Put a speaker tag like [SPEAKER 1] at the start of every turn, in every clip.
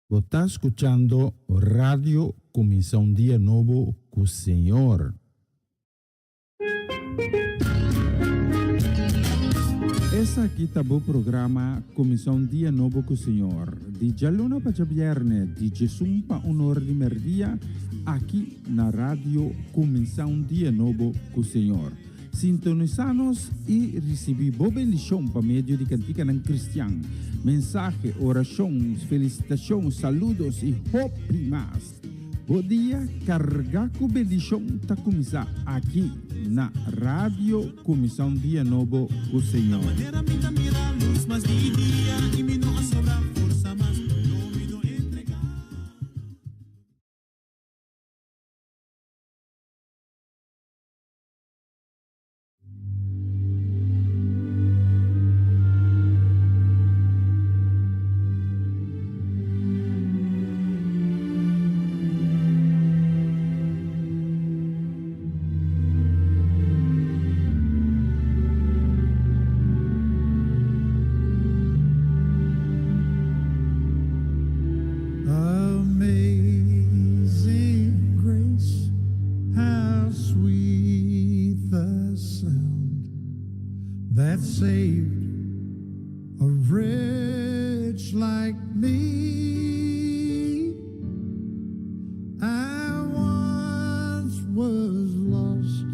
[SPEAKER 1] Bo ta skuchando Radio Kuminsá un Dia Nobo ku Señor. Esaki ta bo programa Kuminsá un Dia Nobo ku Señor, di djaluna pa djabièrnè, di djesun pa un ora di mèrdia, aki na Radio Kuminsá un Dia Nobo ku Señor. Sintonisá nos i risibí bo bendishon pa medio di kantikanan kristian, mensahe, orashon, felisitashon, saludos i hopi mas. Bo dia kargá ku bendishon ta kuminsá aki na Radio Kuminsá un Dia Nobo ku Señor.
[SPEAKER 2] Amazing grace, how sweet the sound that saved a wretch like me. I once was lost,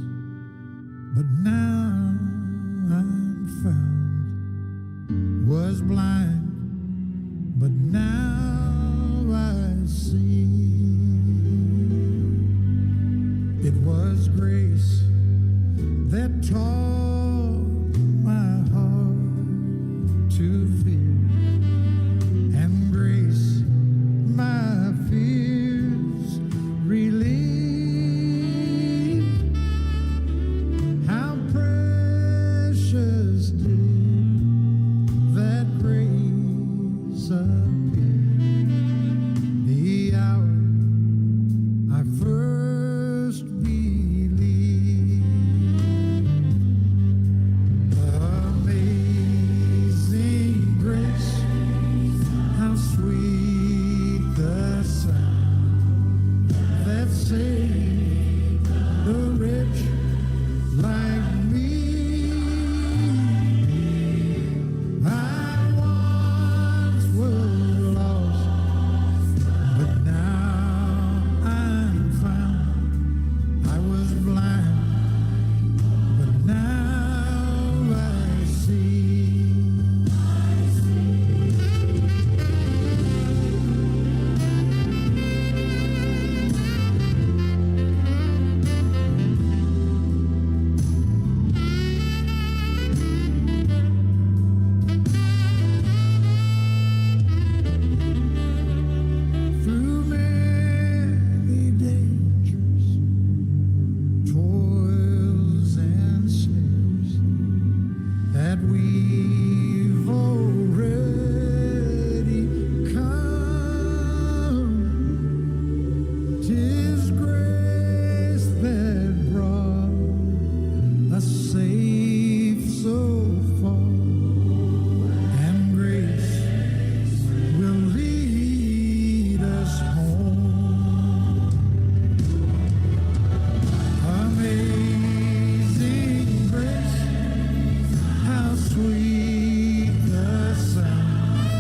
[SPEAKER 2] but now I'm found. Was blind, but now I see. It was grace that taught my heart to fear, and grace my fears relieved. How precious did that grace appear the hour I first believed. Amazing grace, how sweet the sound that saved a wretch like me. I once was lost, but now I'm found. I was blind, but now I see. Through many dangers, toils and snares that we've already come, 'tis grace that brought us safe so far, and grace will lead us home. Amazing grace, how sweet the sound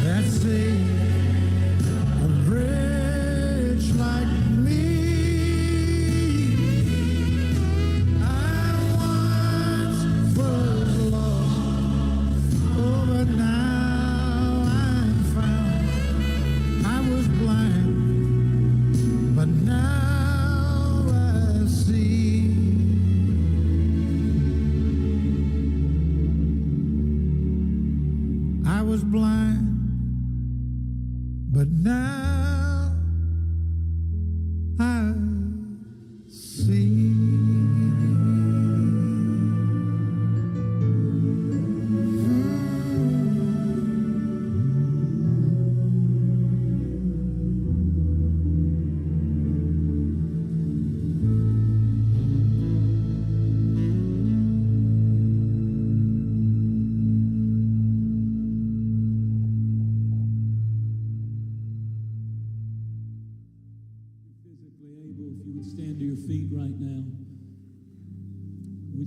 [SPEAKER 2] that saved a wretch like me. I once was lost, oh, but now I'm found. I was blind, but now I see. I was blind, but now I see.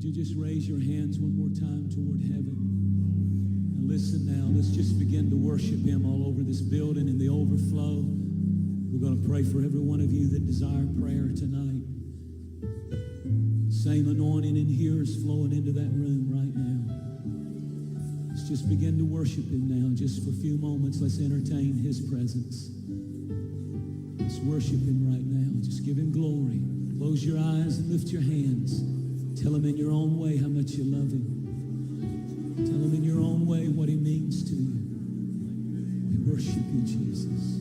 [SPEAKER 3] Would you just raise your hands one more time toward heaven? Now listen now. Let's just begin to worship Him all over this building in the overflow. We're going to pray for every one of you that desire prayer tonight. Same anointing in here is flowing into that room right now. Let's just begin to worship Him now. Just for a few moments, let's entertain His presence. Let's worship Him right now. Just give Him glory. Close your eyes and lift your hands. Tell Him in your own way how much you love Him. Tell Him in your own way what He means to you. We worship you, Jesus.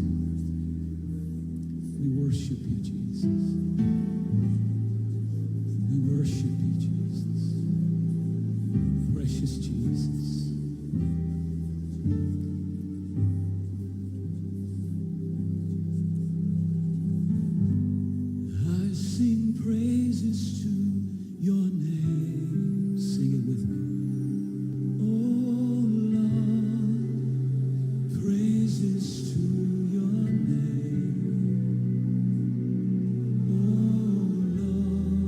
[SPEAKER 3] We worship you, Jesus. We worship you, Jesus. Precious Jesus. I sing praises to your name. Sing it with me. Oh Lord, praises to your name. Oh Lord,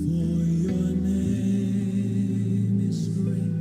[SPEAKER 3] for your name is great.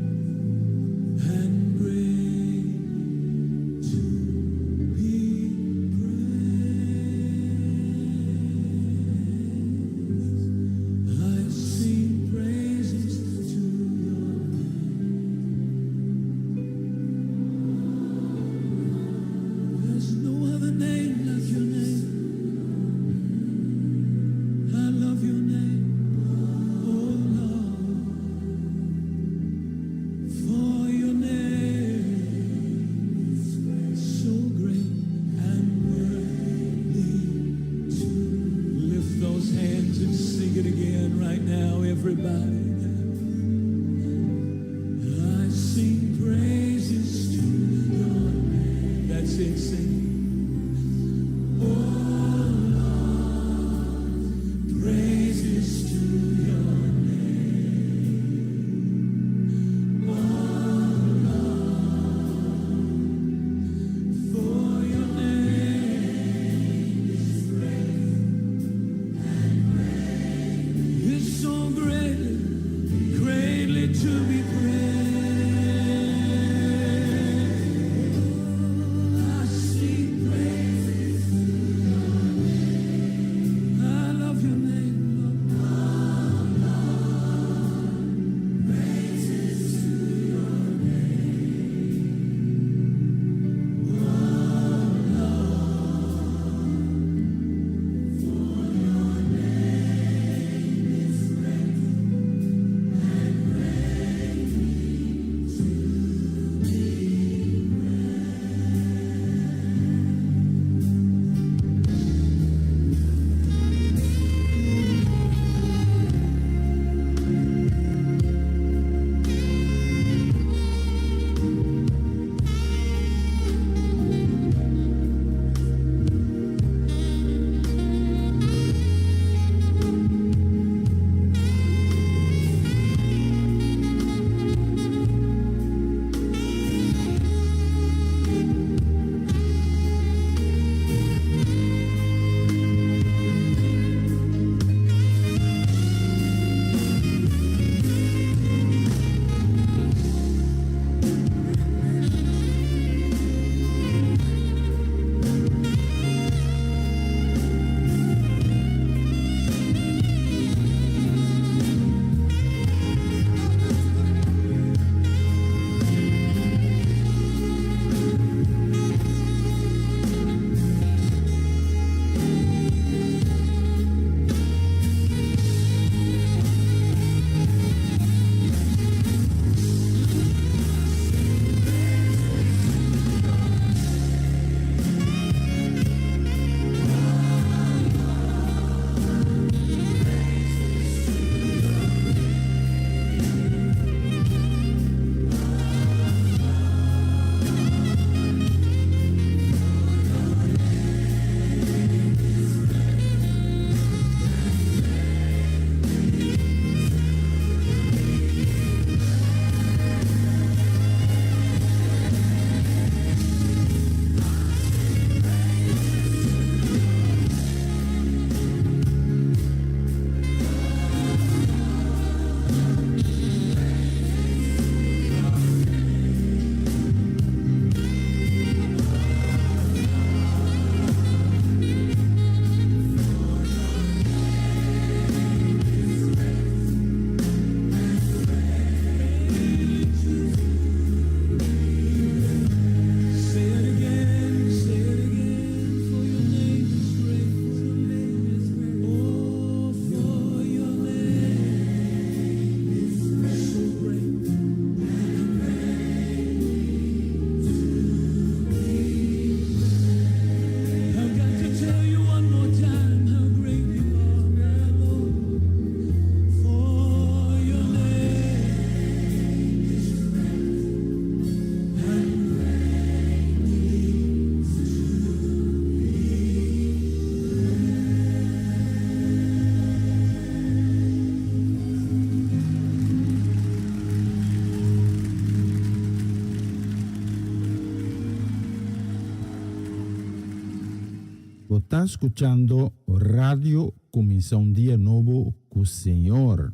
[SPEAKER 1] ta skuchando Radio Kuminsá un Dia Nobo ku Señor.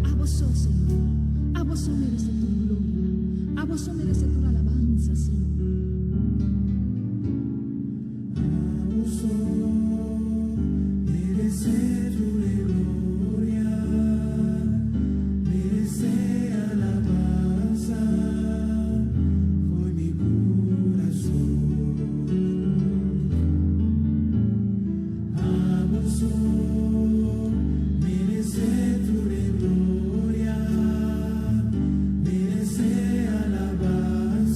[SPEAKER 4] Abo so, Señor. Abo so merece tur gloria. Abo so merece tur alabansa, Señor.
[SPEAKER 2] Abo so merece tur gloria, merece alabansa, for mi curason. Abo so merece tur gloria, merece alabansa.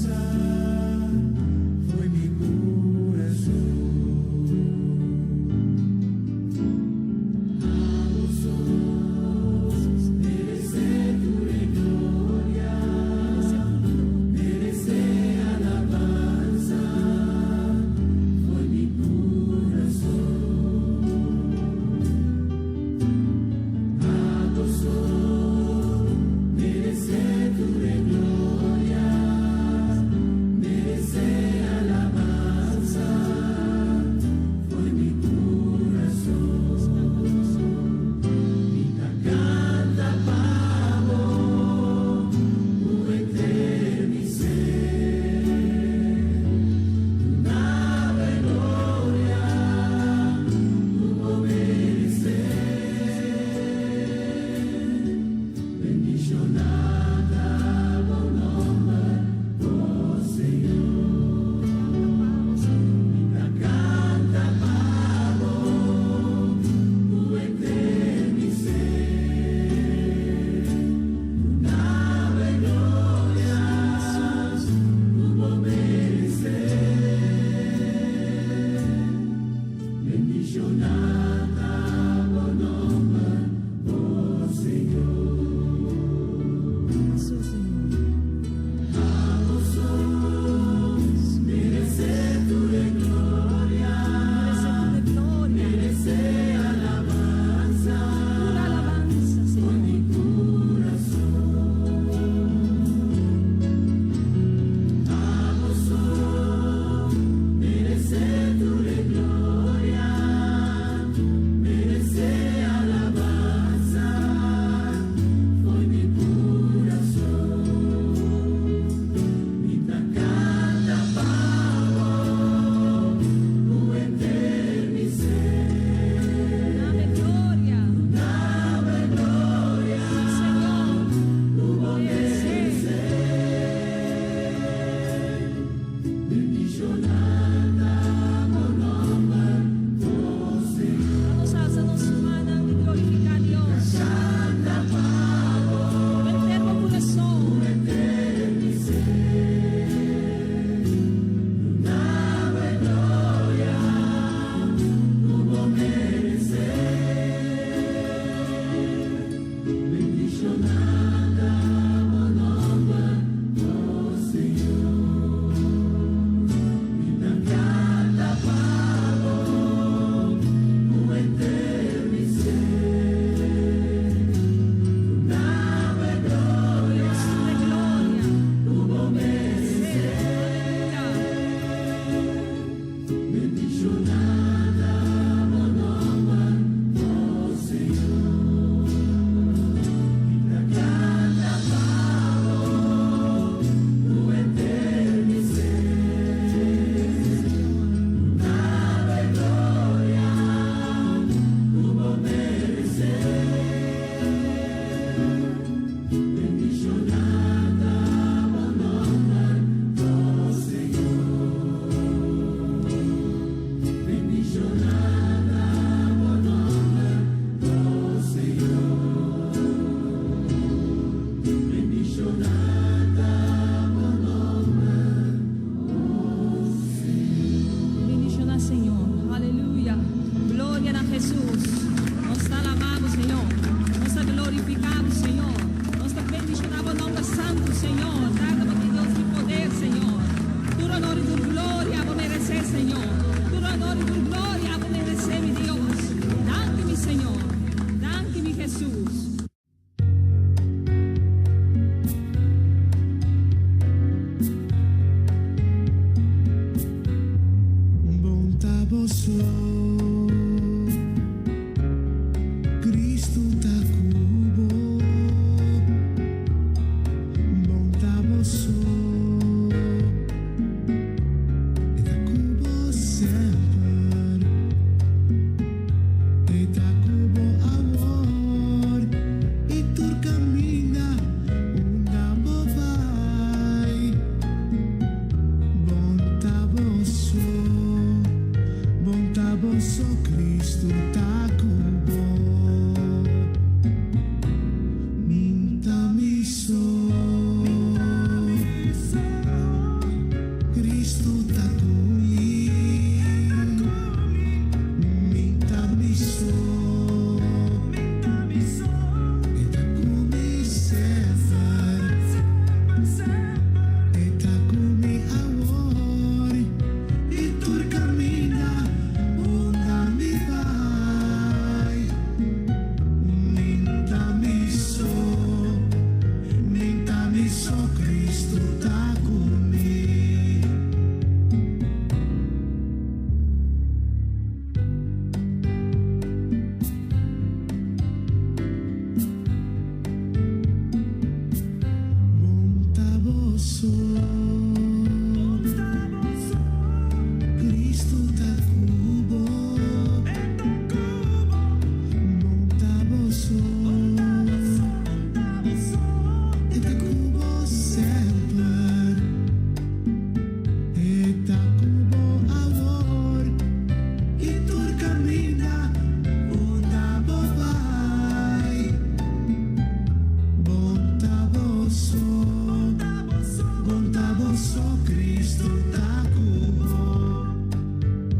[SPEAKER 2] bo so, Cristo ta cu bo.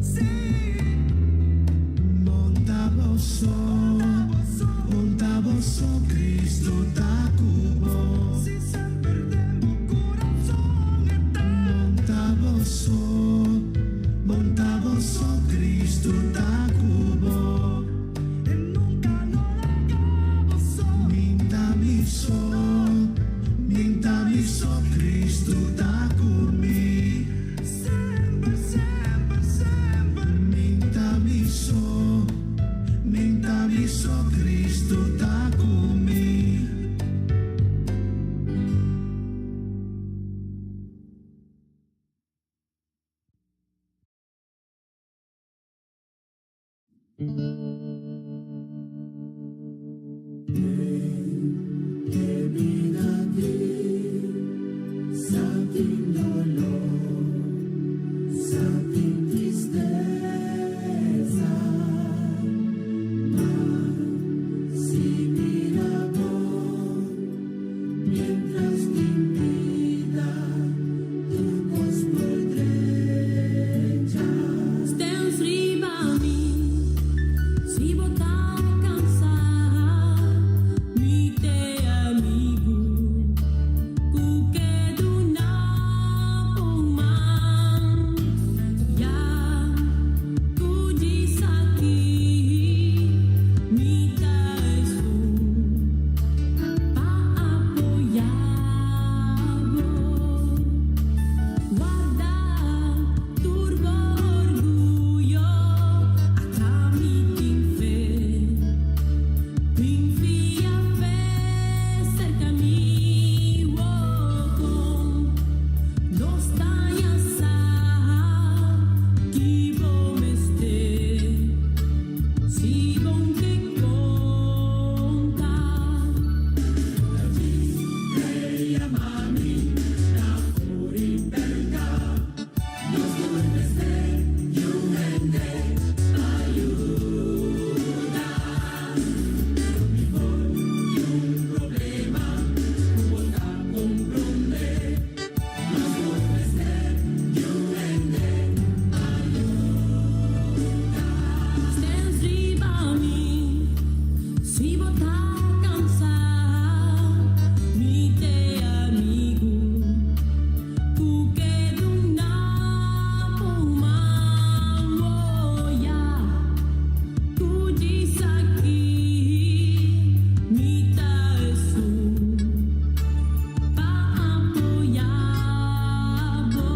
[SPEAKER 2] Sí. No ta bo so, no ta bo so, Cristo ta cu bo. Si semper den bo curason e ta. No ta bo so, no ta bo so, Cristo ta cu bo. E nunca no laga bo so. Mi n'ta mi so, mi n'ta mi so, Cristo ta cu mi. Semper, semper, semper. Mi n'ta mi so, mi n'ta mi so, Cristo ta cu mi.
[SPEAKER 4] Stens riba mi, si bo ta cansa, mi ta amigo, cu ke duna bo man, ya cu djis aki, mi ta esun pa apoya bo. Warda tur bo orguyo, ata mi tin fe. Bin fia fe cerca mi, oh, nos ta sa ki bo mester, si bo ke conta. Stens riba mi, si bo ta cansa, mi ta amigo, cu ke duna bo man, oh, ya, cu djis aki, mi ta esun pa apoya bo.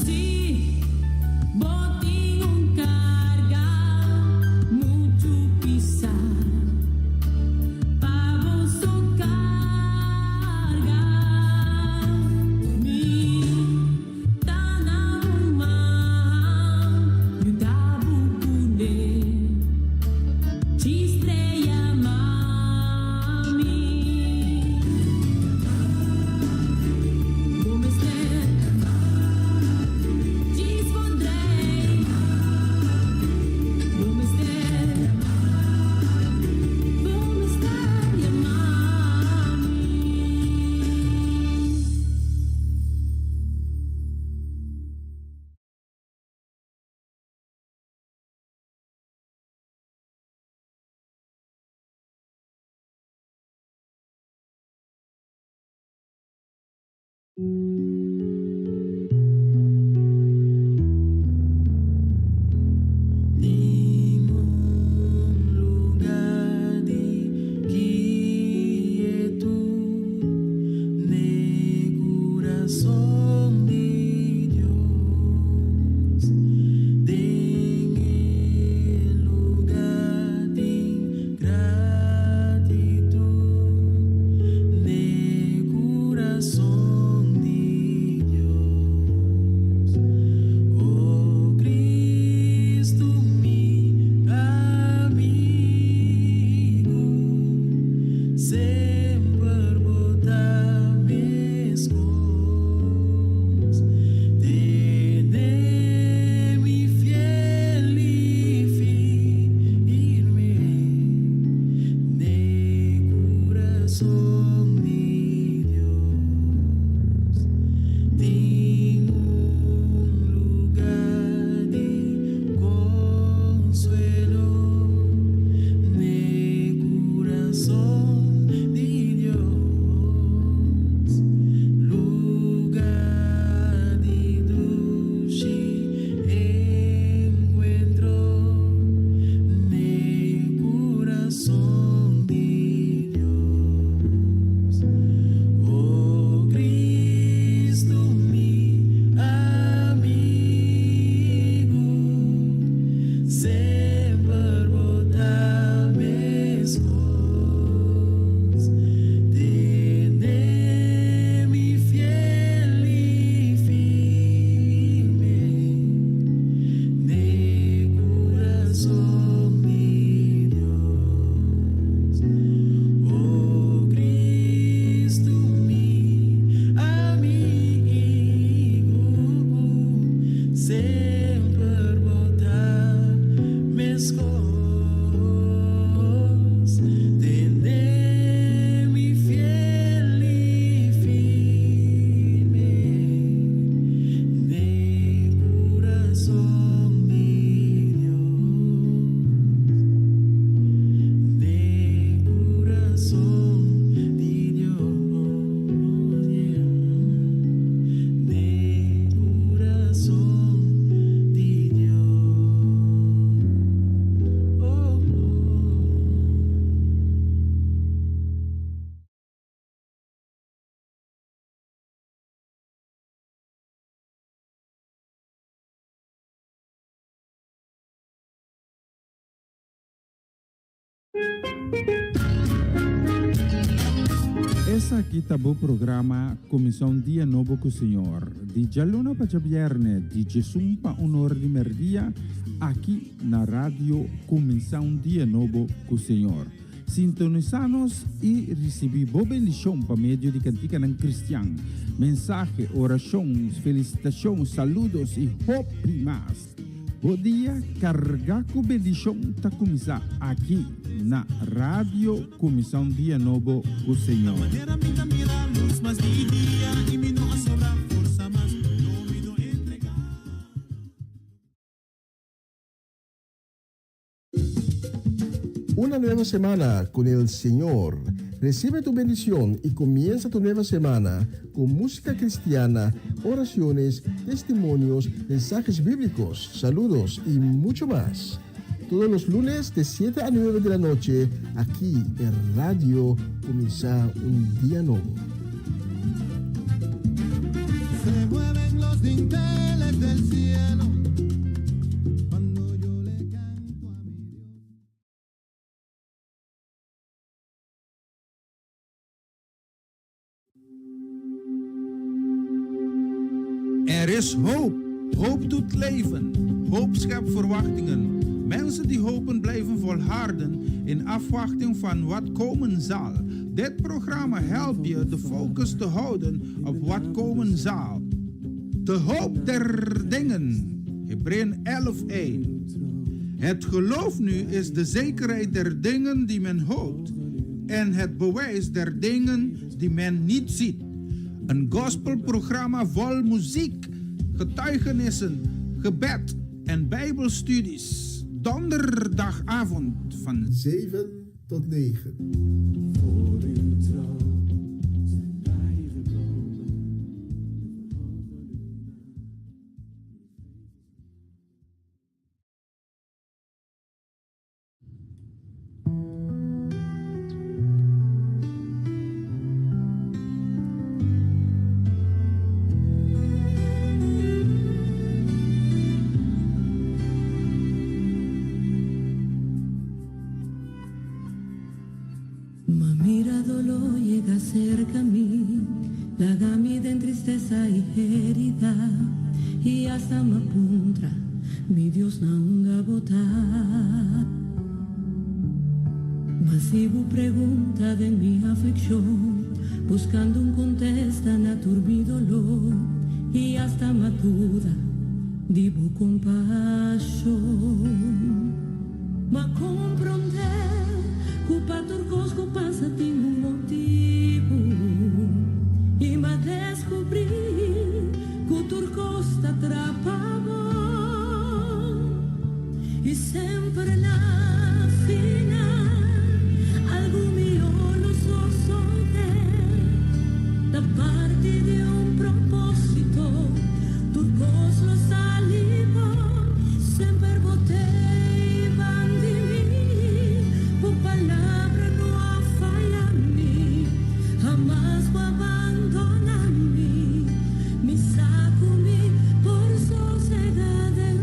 [SPEAKER 4] Si bo tin un carga mucho pisa pa bo carga, mi ta na bo man, yuda bo cune, Estrella mami. Bo mester, dispondrei. Bo mester, bo mester yama mi.
[SPEAKER 2] Den un lugar di quietud, den curason di Dios, den e lugar di gratitud, den curason di
[SPEAKER 1] Esaki ta bo programa Kuminsá un Dia Nobo ku Señor, di djaluna pa djabièrnè di djesun pa un ora di mèrdia, aki na Radio Kuminsá un Dia Nobo ku Señor. Sintonisá nos i risibí bo bendishon pa medio di kantikanan kristian, mensahe, orashon, felisitashon, saludos i hopi mas. Bo dia kargá ku bendishon ta kuminsá aki na Radio Kuminsá un Dia Nobo ku Señor.
[SPEAKER 5] Una nueva semana con el Señor. Recibe tu bendición y comienza tu nueva semana con música cristiana, oraciones, testimonios, mensajes bíblicos, saludos y mucho más. Todos los lunes de 7 a 9 de la noche, aquí en Radio Comienza un Día Nuevo.
[SPEAKER 2] Se mueven los dinteles del cielo cuando yo le canto a mi Dios.
[SPEAKER 1] Er is hoop. Hoop doet leven. Hoop schept verwachtingen. Mensen die hopen blijven volharden in afwachting van wat komen zal. Dit programma helpt je de focus te houden op wat komen zal. De hoop der dingen. Hebreeën 11:1. Het geloof nu is de zekerheid der dingen die men hoopt en het bewijs der dingen die men niet ziet. Een gospelprogramma vol muziek, getuigenissen, gebed en bijbelstudies. Donderdagavond van
[SPEAKER 5] 7 tot 9.
[SPEAKER 3] Voor uw troon zijn wij gekomen. We verhogen uw naam.
[SPEAKER 6] Ma mira dolor llega cerca a mí, la gamida en tristeza y herida, y hasta me apunta, mi Dios naunda botar. Masivo pregunta de mi aflicción, buscando un contesta na mi dolor, y hasta me duda, digo compasión. Ma comprender, culpa turcos, pasa tengo un motivo. Y ma descubrí que turcos está atrapado. Y siempre la final, algo mío lo da parte de un propósito, turcos lo salimos, sempre botei bandi mi, por palabra no falla mi, jamás va abandona mi, mi saco mi por sosegada en.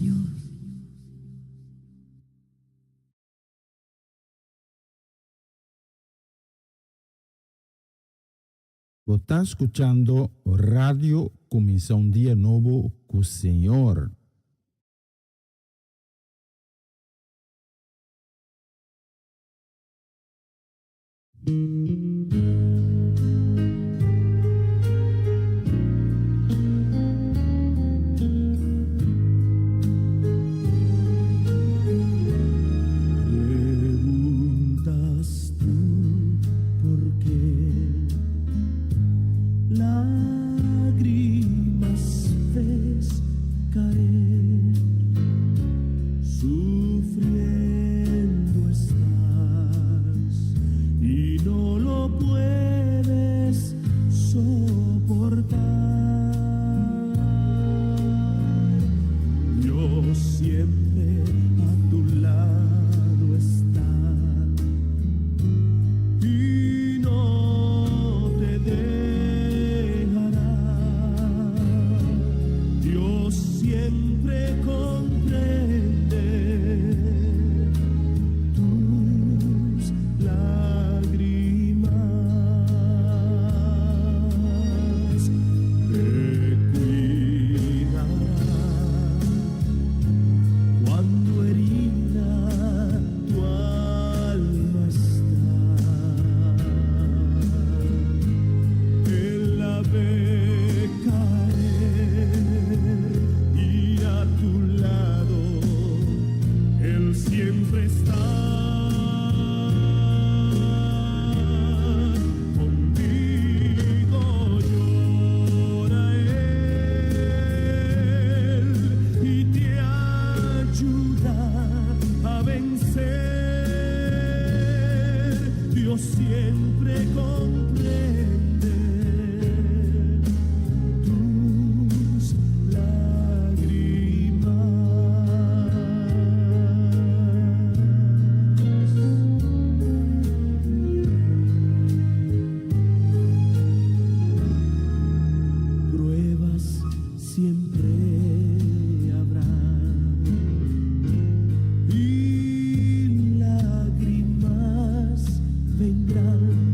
[SPEAKER 6] Dios.
[SPEAKER 1] Bo ta skuchando Radio Kuminsá un Dia Nobo ku Señor.
[SPEAKER 2] Preguntas tú por qué lágrimas ves caer, sufriendo estás y no lo puedes soportar. Dios siempre a tu lado está y no te dejará. Dios siempre comprende tus lágrimas, te cuidará cuando herida tu alma está. Él la ve caer y a tu lado Él siempre está. Contigo llora Él y te ayuda a vencer. Dios siempre comprende tus lágrimas. Pruebas siempre habrá y lágrimas vendrán.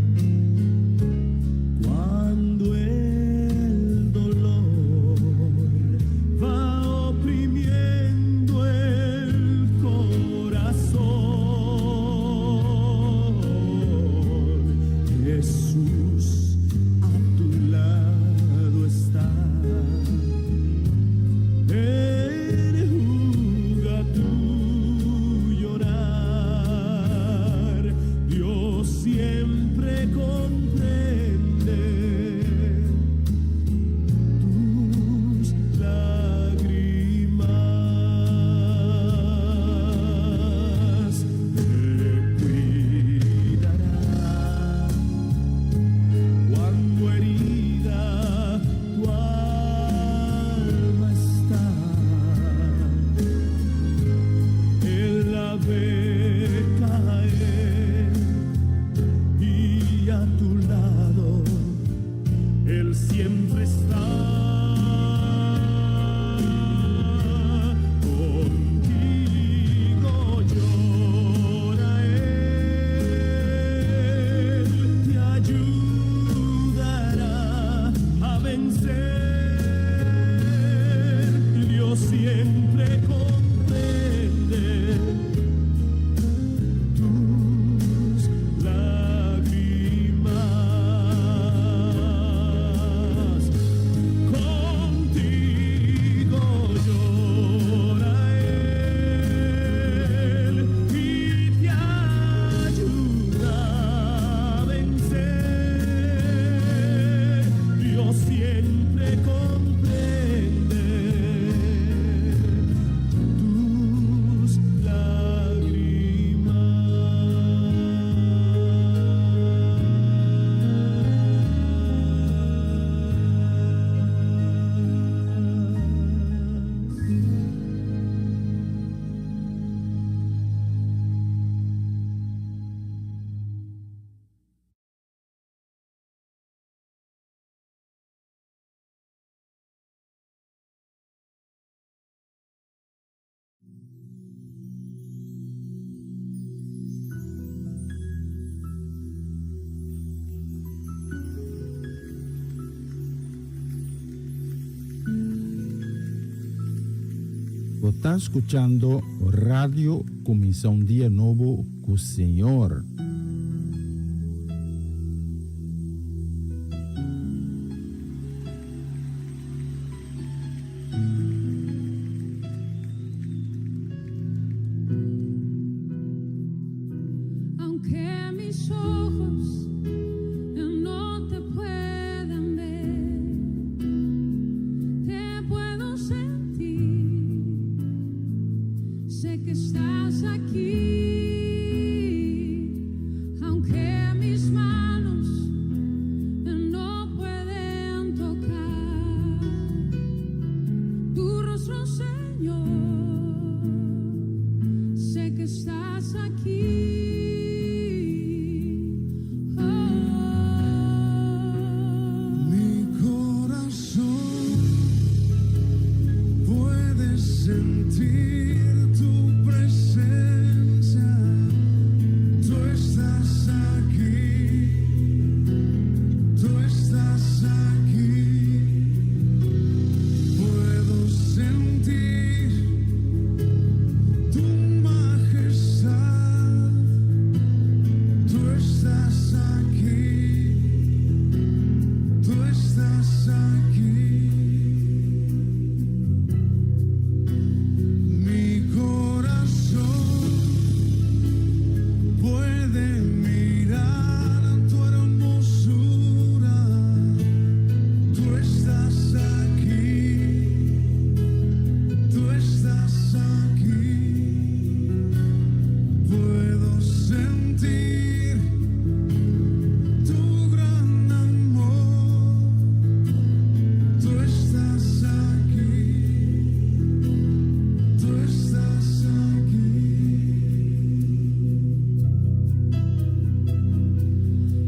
[SPEAKER 1] Bo ta skuchando Radio Kuminsá un Dia Nobo ku Señor.
[SPEAKER 6] Aunque mis ojos no te puedan ver, te puedo sentir. Sé que estás aquí, aunque mis manos no pueden tocar tu rostro, Señor. Sé que estás aquí. Oh.
[SPEAKER 2] Mi corazón puede sentir tu presencia. Tú estás aquí, tú estás aquí. Puedo sentir tu majestad. Tú estás aquí. Tú estás aquí. Mi corazón puede mirar tu hermosura. Tú estás aquí. Tú estás aquí. Puedo sentir tu gran amor. Tú estás aquí. Tú estás aquí.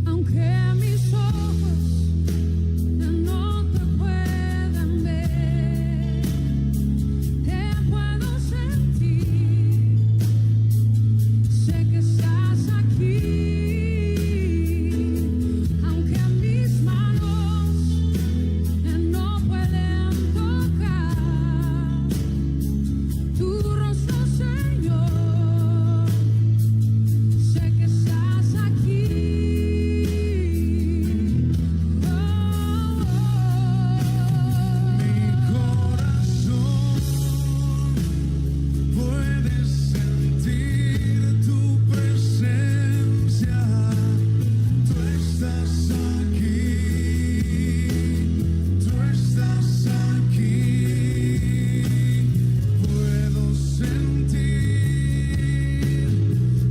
[SPEAKER 6] Aunque mis ojos no te puedan ver, te puedo sentir. Sé que estás aquí, aunque mis manos no pueden tocar tu rostro, Señor. Sé que estás aquí. Oh, oh.
[SPEAKER 2] Mi corazón puede sentir tu presencia. Tú estás aquí. Tú estás aquí. Puedo sentir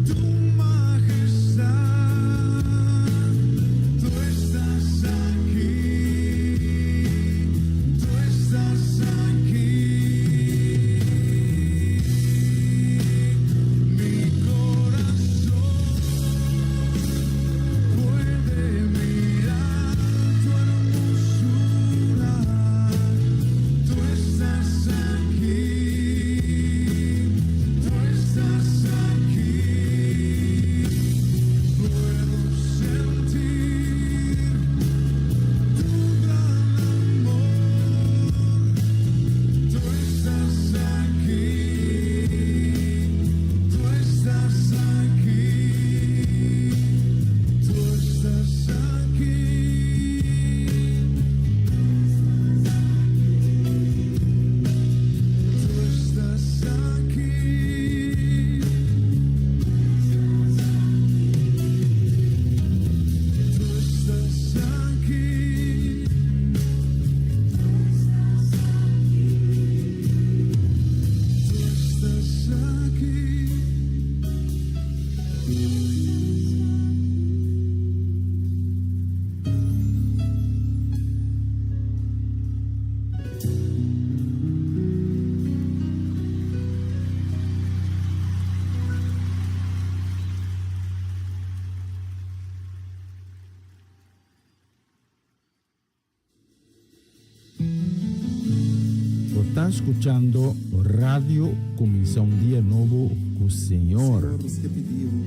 [SPEAKER 2] tu majestad. Tú estás aquí. Tú estás aquí. Mi corazón puede mirar tu hermosura. Tú estás aquí. Tú estás aquí. Puedo sentir tu gran amor. Tú estás aquí. Tú estás aquí. Tú estás aquí. Tú estás aquí. Tú estás aquí. Tú estás aquí.
[SPEAKER 1] Bo ta skuchando Radio Kuminsá un Dia Nobo ku Señor.
[SPEAKER 7] Señor, nos ke pidi Bo.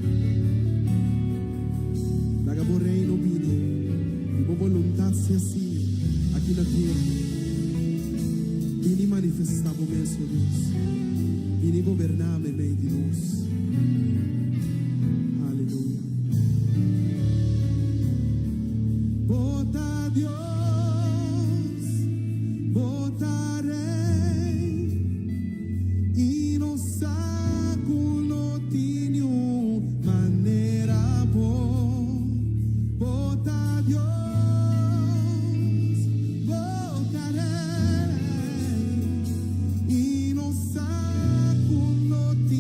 [SPEAKER 7] Laga Bo reino bini i Bo boluntat sea hasí aki na tera. Bini manifestá Bo mes, o Dios. goberná meimei di nos. Aleluya. Bo ta Dios, Bo ta Rei, i nos sa ku no tin niun manera bo. Bo ta Dios, Bo ta Rei, i nos sa ku no tin.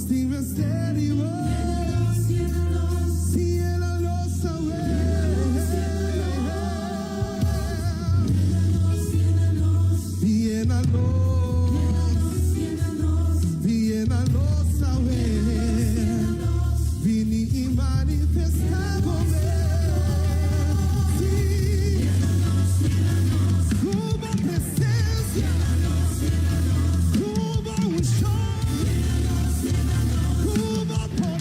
[SPEAKER 2] Nos tin mester di bo. Sí, yena nos awe. Yena nos. Yena nos awe. Bini i manifestá bo mes. Sí. Ku bo presensia. Ku bo unshon. Ku bo poder.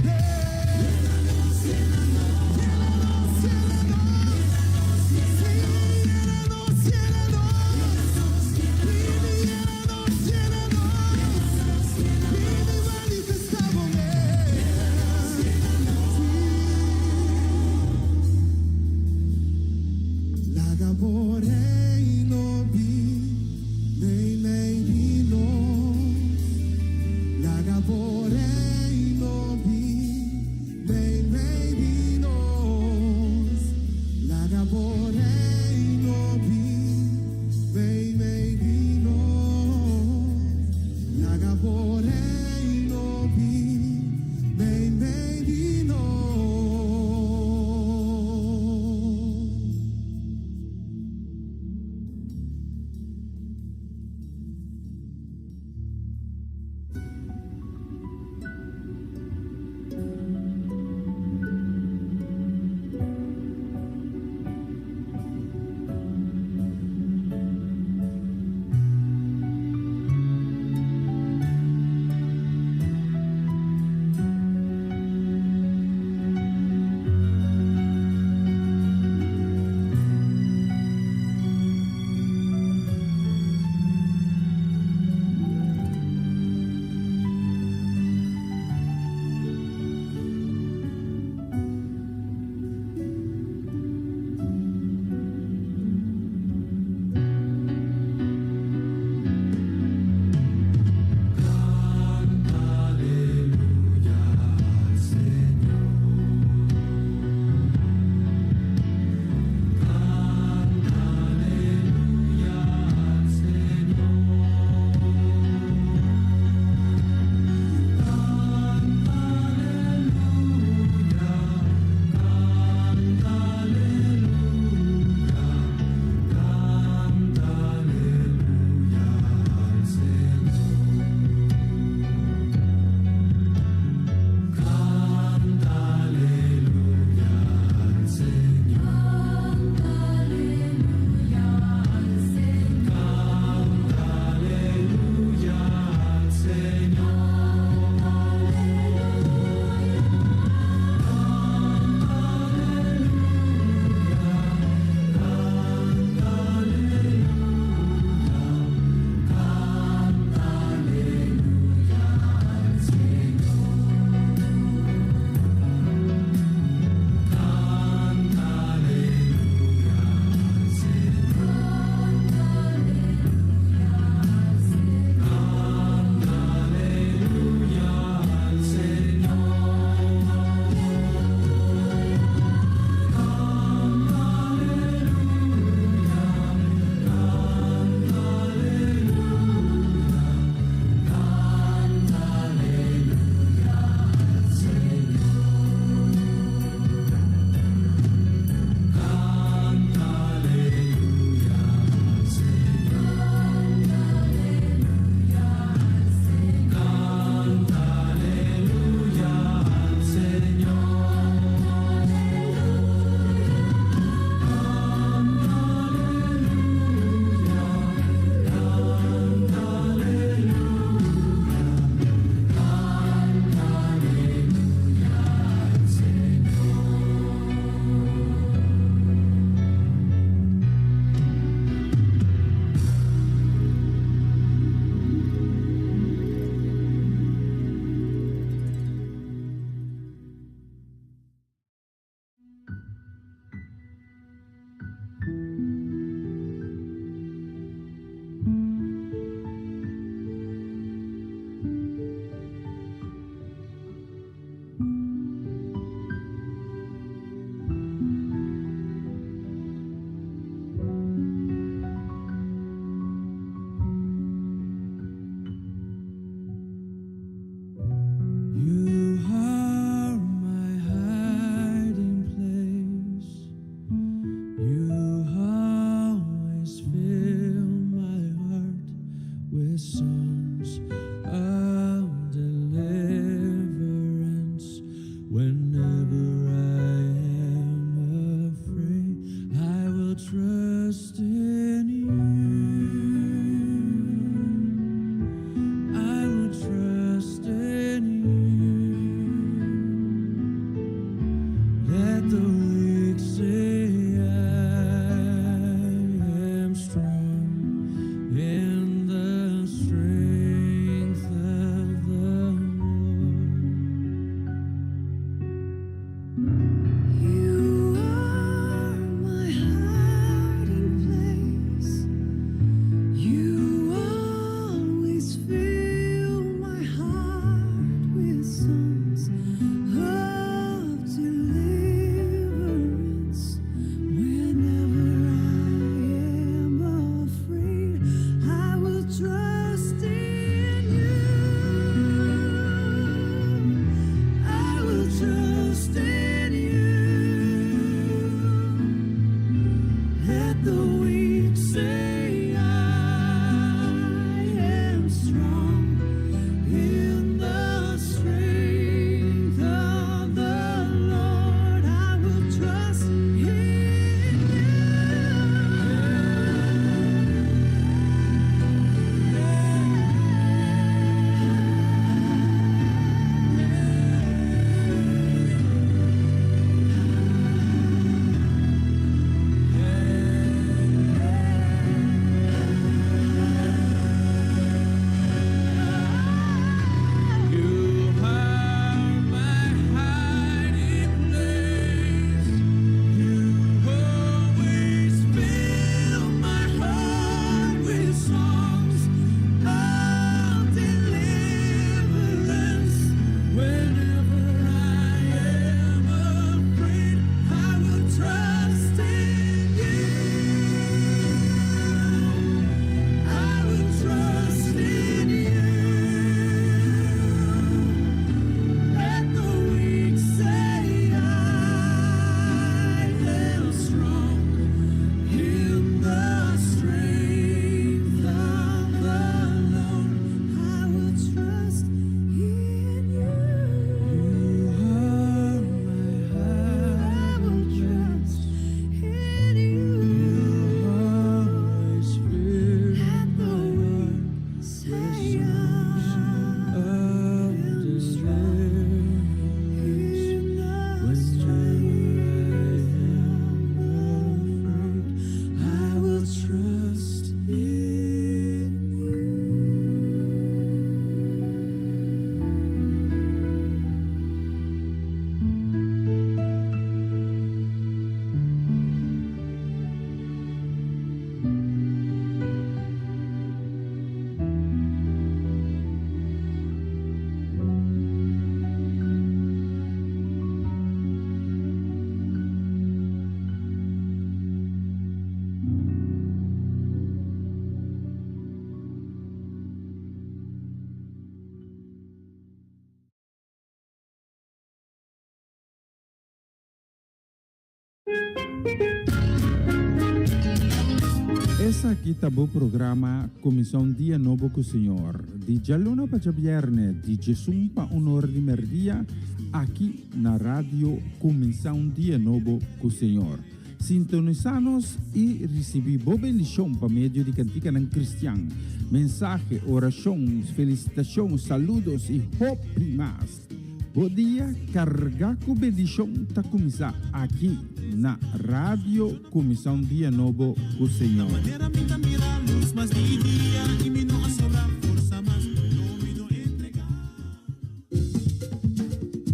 [SPEAKER 1] Esaki ta bo programa Kuminsá un Dia Nobo ku Señor, di djaluna pa djabièrnè di djesun pa un or di mèrdia, aki na Radio Kuminsá un Dia Nobo ku Señor. Sintonisá nos i risibí bo bendishon pa medio di kantikanan kristian, mensahe, orashon, felisitashon, saludos i hopi mas. Bo dia kargá ku bendishon ta kuminsá aki na Radio Kuminsá un Dia Nobo ku Señor.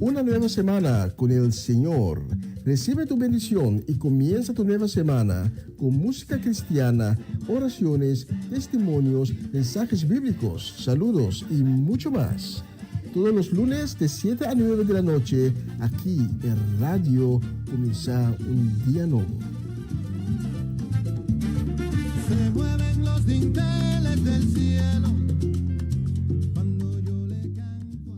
[SPEAKER 5] Una nueva semana con el Señor. Recibe tu bendición y comienza tu nueva semana con música cristiana, oraciones, testimonios, mensajes bíblicos, saludos y mucho más. Todos los lunes de 7 a 9 de la noche, aquí en Radio Comienza un Día Nuevo.
[SPEAKER 2] Se mueven los dinteles del cielo cuando yo le canto a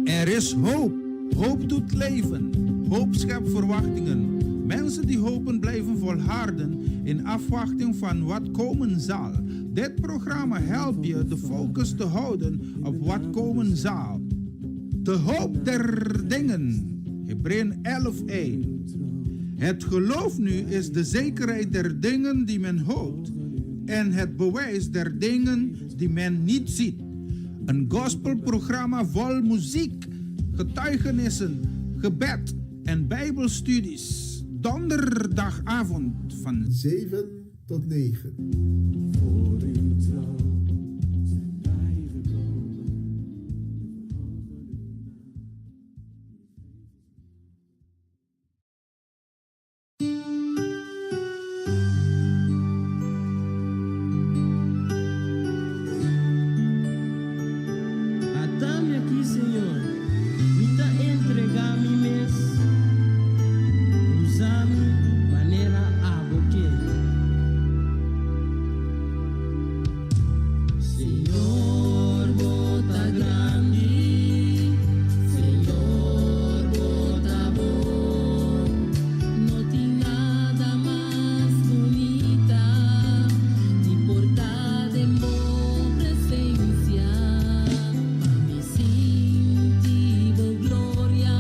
[SPEAKER 2] mi.
[SPEAKER 1] Er is hoop. Hoop doet leven. Hoop schept verwachtingen. Mensen die hopen blijven volharden in afwachting van wat komen zal. Dit programma helpt je de focus te houden op wat komen zal. De hoop der dingen. Hebreeën 11:1. Het geloof nu is de zekerheid der dingen die men hoopt en het bewijs der dingen die men niet ziet. Een gospelprogramma vol muziek, getuigenissen, gebed en bijbelstudies. Donderdagavond van
[SPEAKER 5] 7 tot 9.
[SPEAKER 3] Voor uw troon zijn wij gekomen. We verhogen uw naam.
[SPEAKER 8] Ata mi aki, Señor, mi ta entregá mi mes. Usa mi manera abo ke. Señor, bo ta grandi. Señor, bo ta bon.
[SPEAKER 6] No tin nada mas bunita di por ta den bo presensia. Pa mi sinti bo gloria.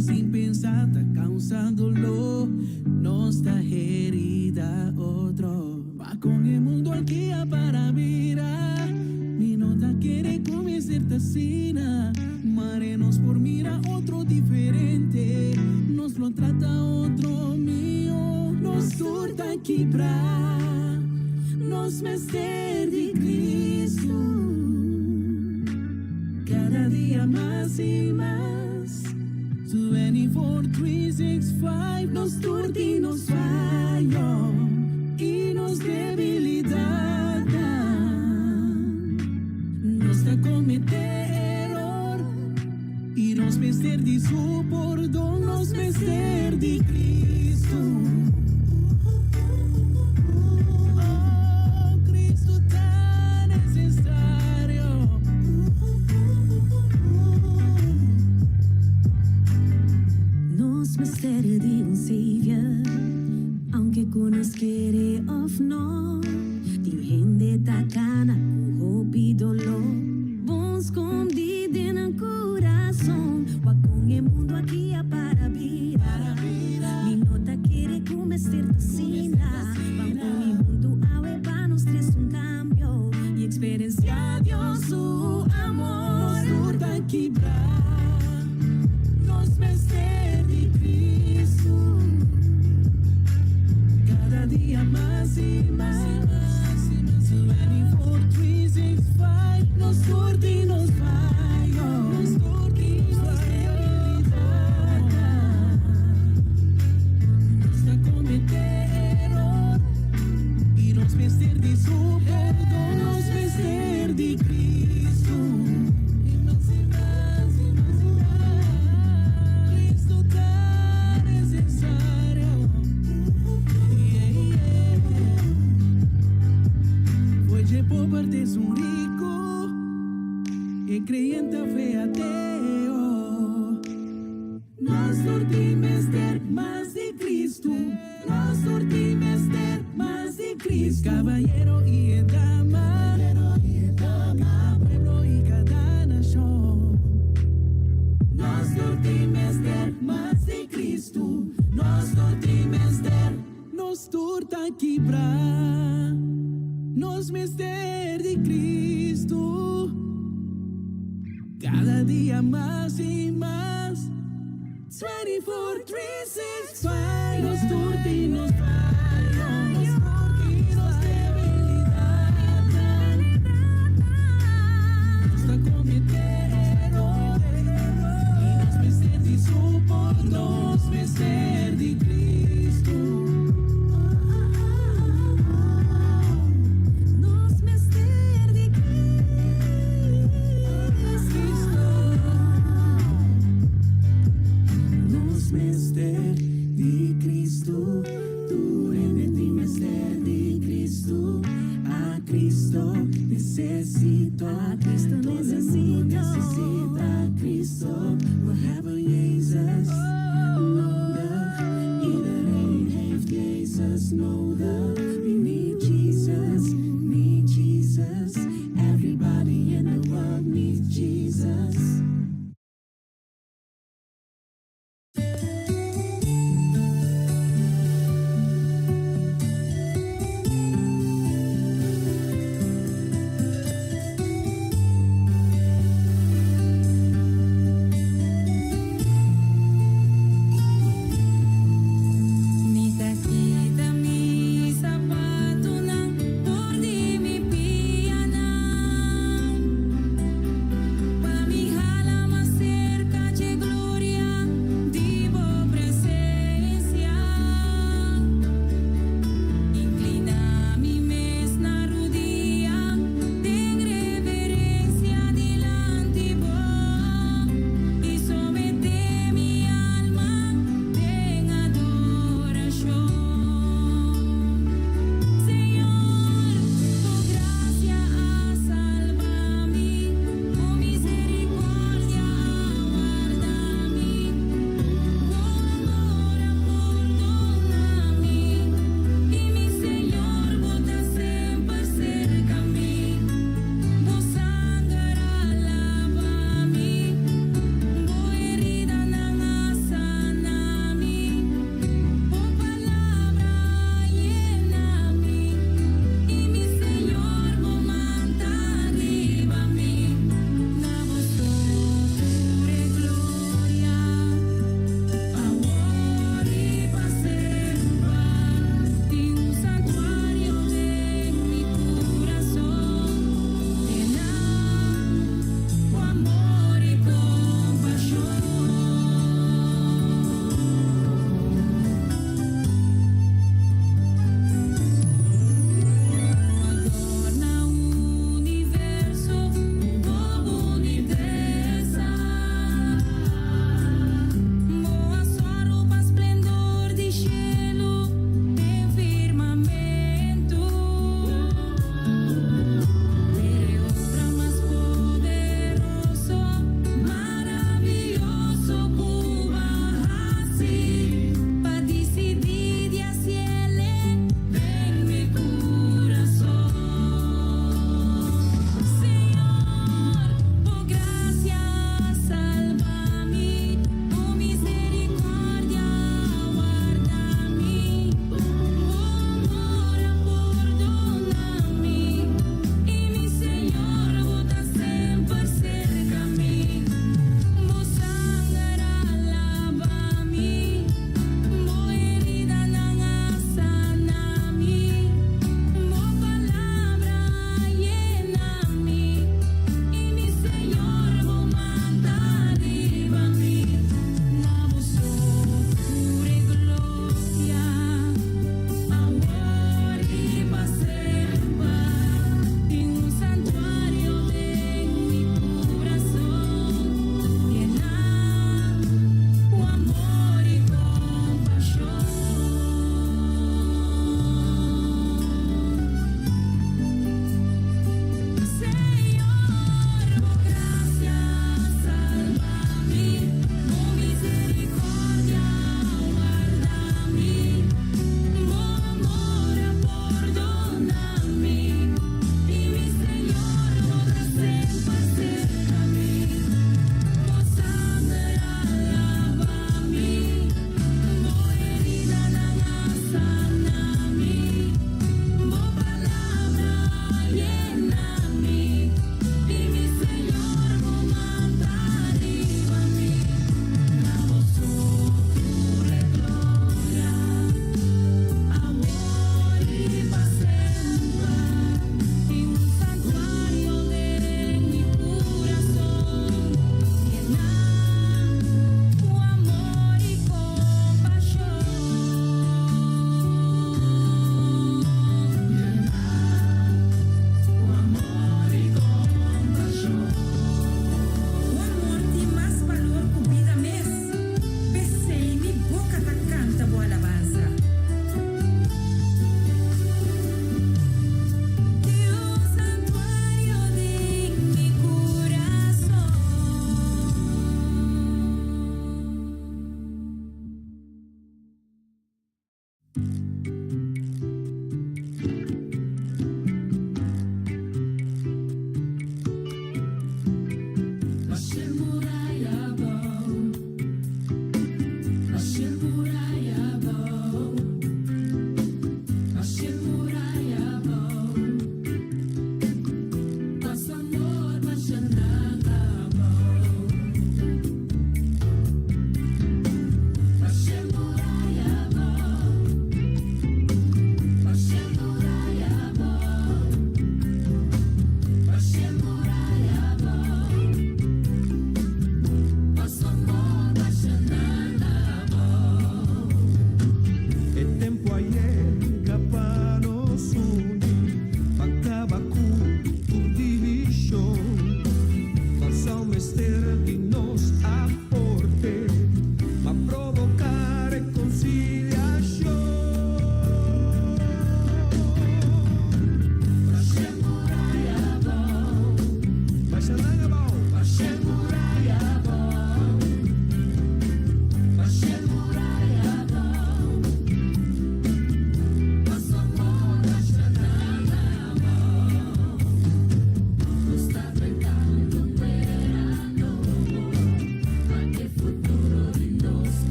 [SPEAKER 3] Palabranan sin pensa ta causa dolor, nos ta herida otro. Pa con e mundo aki a para bira, mi no ta kere cu mester ta asina. Mare nos por mira otro diferente, nos lo trata otro miho. Nos tur ta kibra, nos mester di Cristo. Cada dia mas y mas. 24, 3, 6, 5, nos tur tin nos fayo y nos debilidad. Nos ta comete eror y nos mester di su pordon, nos mester di Cristo. Oh, Cristo ta necesario.
[SPEAKER 6] Nos mester di un Savior, aunke cu nos kere of no. Tin hende ta cana cu hopi dolor, bon scondi den nan curason. Wak con e mundo aki a para bira, mi no ta kere cu mester ta asina. Ban uni hunto awe pa nos trece un cambio y experiencia Dios su amor.
[SPEAKER 3] Nos tur ta kibra, nos mester di Cristo. Cada dia mas y mas. 24, 3, 6, 5, nos tur tin nos fayo, nos tur tin nos debilidad. Nos ta comete eror y nos mester di su pordon, nos mester di Cristo. Y mas y mas y mas y mas. Cristo ta necesario. Yeah. Foi de pobre des un rico e creyente fe ateo. Nos tur tin mester mas di Cristo. Nos tur tin mester mas di Cristo. Caballero y dama, cada pueblo y cada nacion. Nos tur tin mester mas di Cristo. Nos tur tin mester, nos tur ta kibra. Nos mester di Cristo. Cada dia mas y mas. 24, 3, 6, 5. Nos tur tin nos fayo, nos tur tin nos debilidad. Nos ta comete eror y nos mester di su pordon, nos mester di Cristo.
[SPEAKER 6] Nos mester di Cristo.
[SPEAKER 3] Nos mester di Cristo, tur hende tin mester di Cristo. A Cristo necesito,
[SPEAKER 6] A Cristo
[SPEAKER 3] todo el mundo
[SPEAKER 6] necesito.
[SPEAKER 3] Necesita a Cristo. We hebben Jezus nodig. Iedereen heeft Jezus nodig. We need Jesus, need Jesus. Everybody in the world needs Jesus.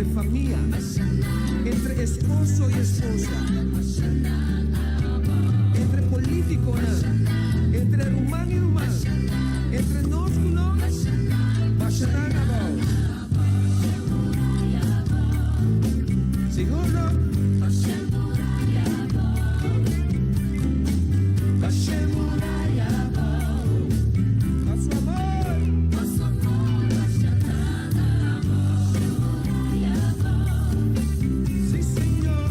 [SPEAKER 8] Entre famia, entre esposo i esposa, entre polítikonan, entre ruman i ruman, entre nos ku nos, basha nan abou. Sigur no? Basha e muraya abou. Pa su amor. Sí, Señor.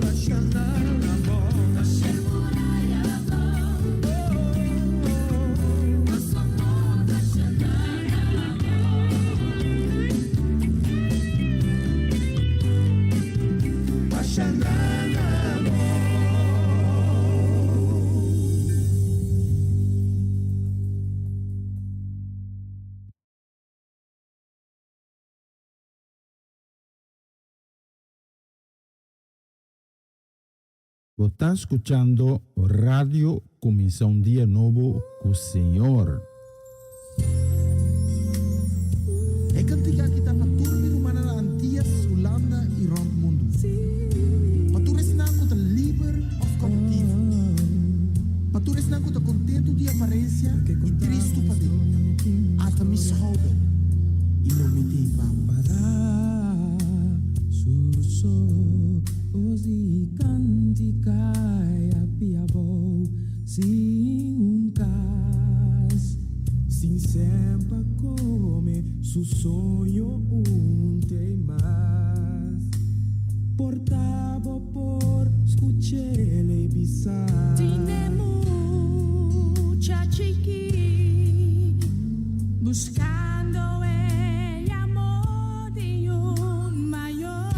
[SPEAKER 8] Basha nan abou. Oh, oh, oh. Basha nan abou.
[SPEAKER 1] Bo ta skuchando Radio Kuminsá un Dia Nobo ku Señor.
[SPEAKER 7] E kantika aki ta pa tur mi rumannan na Antias, Hulanda i rònt mundu. Pa tur esnan ku ta liber òf koutivo. Pa tur esnan ku ta kontentu di aparensia i tristu paden. Ata mi schouder i lo mi tei pa bo.
[SPEAKER 2] Sin semper come su soño un mas. Portabo por escuchele bisa.
[SPEAKER 4] Tiene mucha chiqui buscando el amor de un mayor,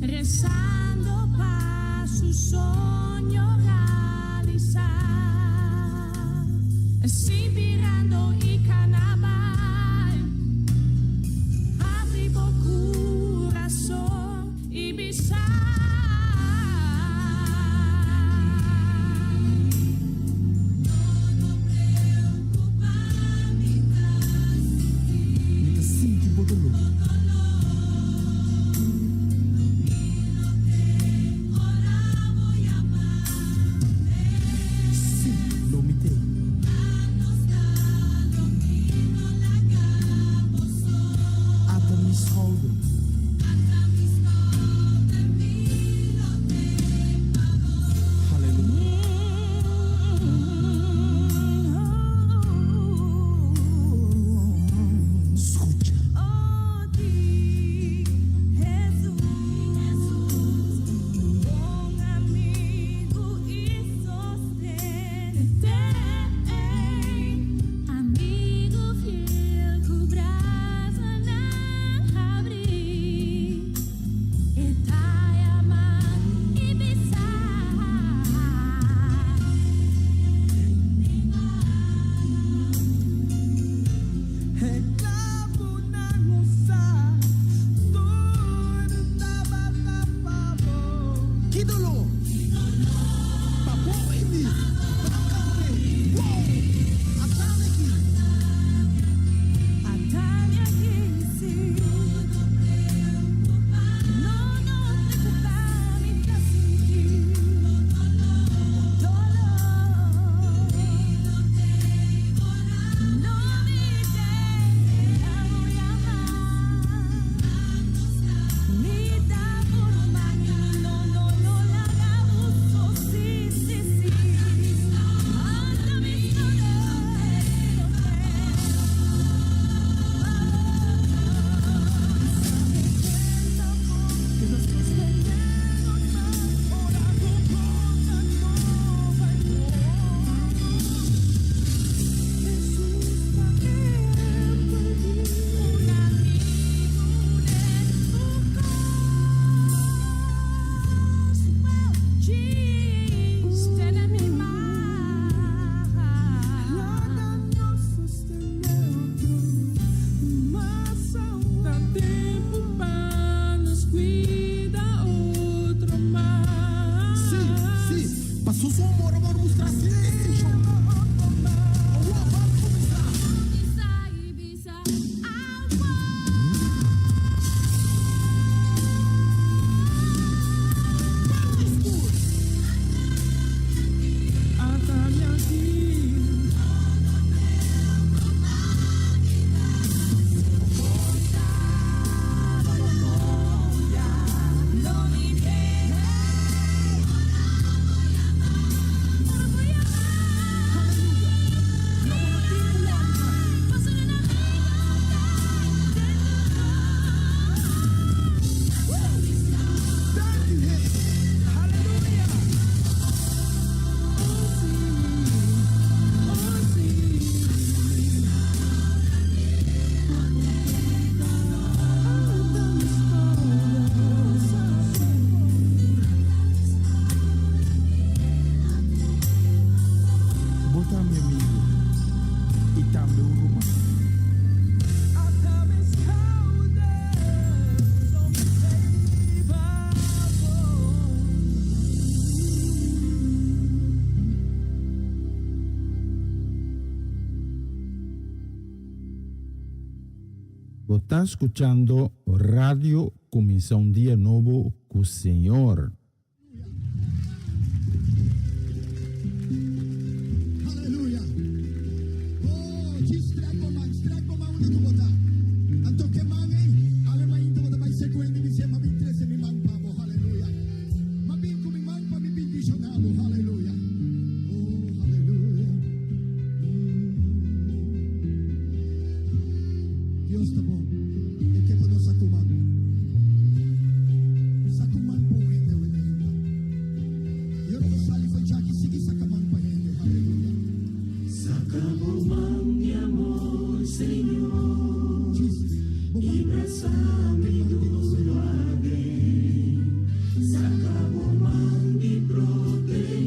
[SPEAKER 4] rezando pa su soño realizar, sin mirando y carnaval, abri bo corazón y besar. No preocupa mi
[SPEAKER 7] Mi ta sinti bo doló. Sí, lo mi tei. Ata mi schouder. Hallelujah. Skucha.
[SPEAKER 6] Oh, di Jesus, bon amigu i sosten. Amigu fiel ku brasanan habrí, e ta yama i bisa.
[SPEAKER 2] Reklamo na usa, tur tabata pa bo.
[SPEAKER 7] Ki doló. Pa bo i mi. Ban kant'é. Wow! At'ami aki.
[SPEAKER 6] At'ami aki, sí. No, no preokupá, mi ta sinti doló. Lo mi tei, yama. Mi ta por mami, no, no, no laga bo so, sí, sí, sí. Ata mi schouder,
[SPEAKER 2] Que nos sostenemos más, ora ku kos no bai bon. Jesus ta
[SPEAKER 4] Un amigu den un kos. Djis tene mi man.
[SPEAKER 2] Laga nos sostené otro, mas
[SPEAKER 9] Ta tempu pa nos kuida otro mas.
[SPEAKER 7] Sí, sí. Pasó su amor, amor mustra sin distinshon. Awor, ban kuminsá.
[SPEAKER 4] Bisa i bisa,
[SPEAKER 1] Bo ta skuchando Radio Kuminsá un Dia Nobo ku Señor.
[SPEAKER 7] Aleluya. Oh, djis strek bo man, strek bo man unda ku bo ta. Anto ke man ei, awe mainta bo ta bai sekuente bis'é, M'a bin trese mi man pa bo. Aleluya. M'a bin ku mi man pa mi bindishoná bo. Aleluya. Oh, aleluya. Dios ta bon. E ke pa nos sa ku man. Sa ku man pa un hende awe mainta. I ora bo sali for djaki, sigui saka man pa hende. Aleluya.
[SPEAKER 2] Saka bo man di amor, Señor,
[SPEAKER 7] Jesus, bo
[SPEAKER 2] i
[SPEAKER 7] man
[SPEAKER 2] brasa
[SPEAKER 7] ke
[SPEAKER 2] mi
[SPEAKER 7] man di nos
[SPEAKER 2] duro
[SPEAKER 7] Señor.
[SPEAKER 2] aden. Saka bo man di protekshon.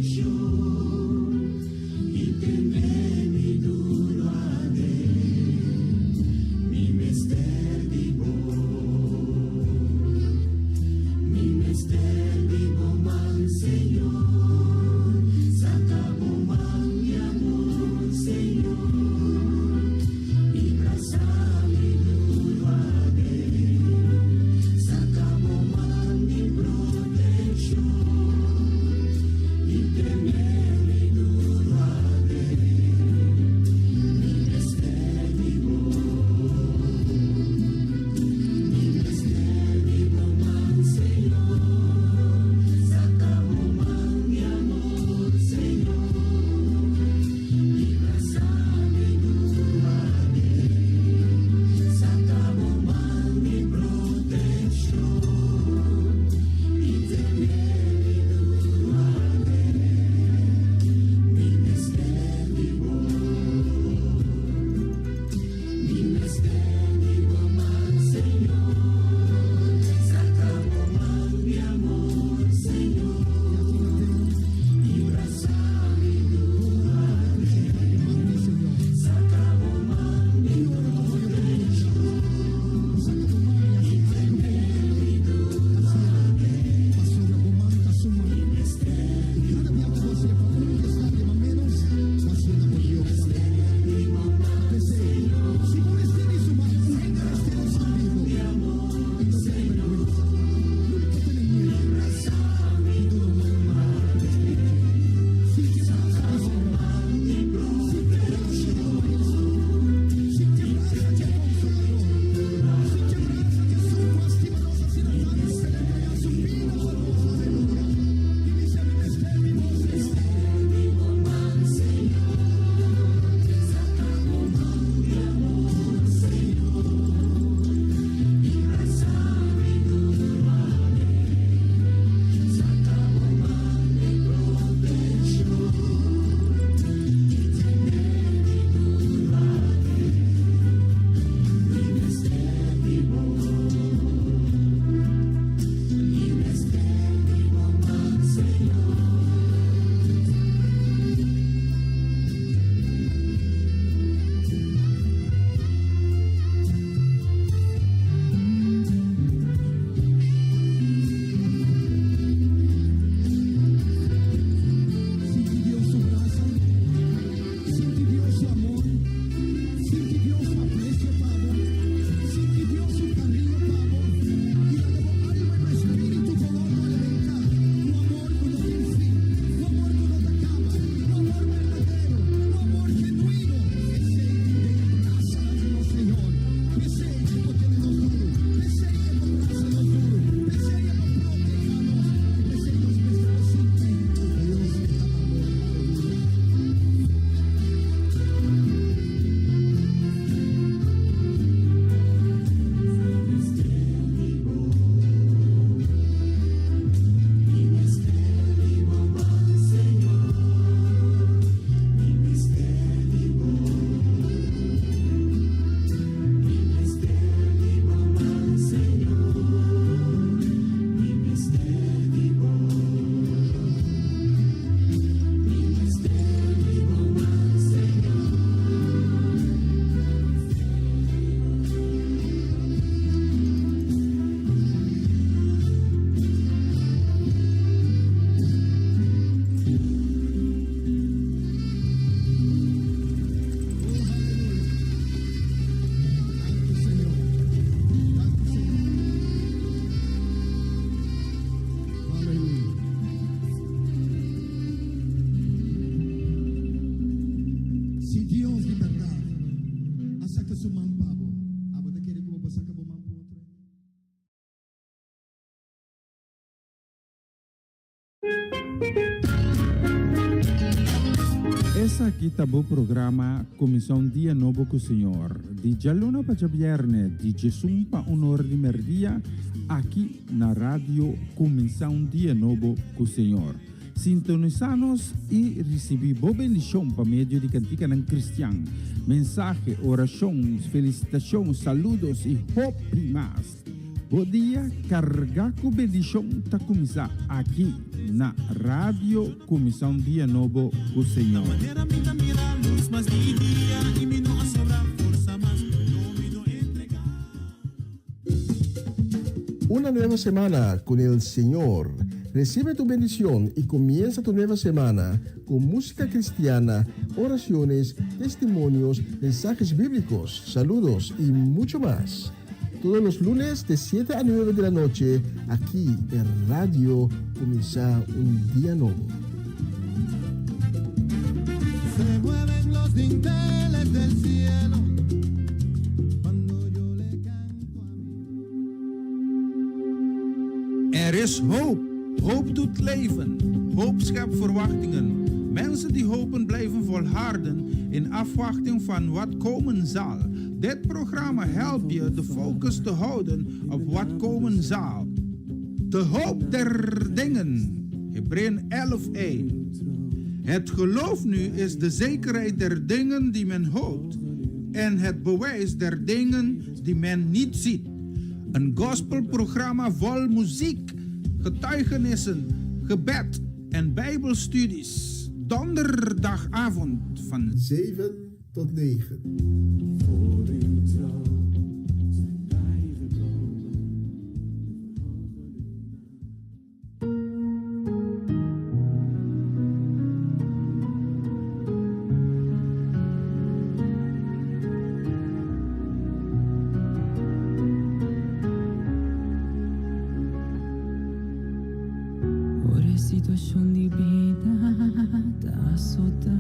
[SPEAKER 1] Esaki ta bo programa Kuminsá un Dia Nobo ku Señor, di djaluna pa djabièrnè, di djesun pa un or di mèrdia, aki na Radio Kuminsá un Dia Nobo ku Señor. Sintonisá nos i risibí bo bendishon pa medio di kantikanan kristian, mensahe, orashon, felisitashon, saludos i hopi mas. Bo dia kargá ku bendishon ta kuminsá aki na Radio Kuminsá un Dia Nobo ku Señor.
[SPEAKER 5] Una nueva semana con el Señor. Recibe tu bendición y comienza tu nueva semana con música cristiana, oraciones, testimonios, mensajes bíblicos, saludos y mucho más. Todos los lunes de 7 a 9 de la noche, aquí en Radio Comienza un Día Nuevo.
[SPEAKER 2] Se mueven los dinteles del cielo cuando yo le canto a
[SPEAKER 10] mí. Er is hoop. Hoop doet leven. Hoop schept verwachtingen. Mensen die hopen blijven volharden in afwachting van wat komen zal. Dit programma helpt je de focus te houden op wat komen zal. De hoop der dingen. Hebreeën 11:1. Het geloof nu is de zekerheid der dingen die men hoopt en het bewijs der dingen die men niet ziet. Een gospelprogramma vol muziek, getuigenissen, gebed en bijbelstudies. Donderdagavond van
[SPEAKER 5] 7 tot 9.
[SPEAKER 3] Voor uw trouw zijn wij gekomen.
[SPEAKER 6] Ora e situacion di bida ta azota.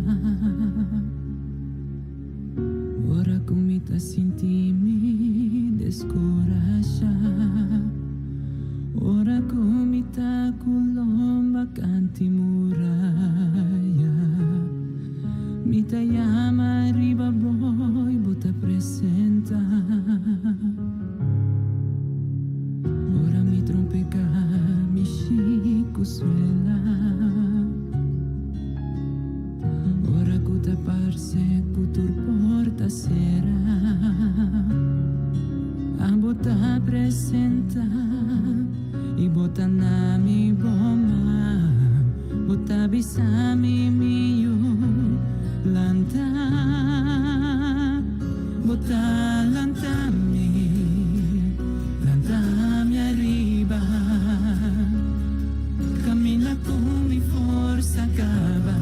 [SPEAKER 6] Ora cu mi ta sinti mi descurasha. Ora cu mi ta cu lomba canti muraya. Mi ta yama riba bo y bo ta presenta. Ora mi trompeca mi shiku suela. Ora cu ta parce cu tur porta cera. Abo ta presenta y bo ta na mi bo man. Bo ta bisa mi mi yu lanta. Bo ta lanta mi, lanta mi ariba. Caminda cu mi forsa caba,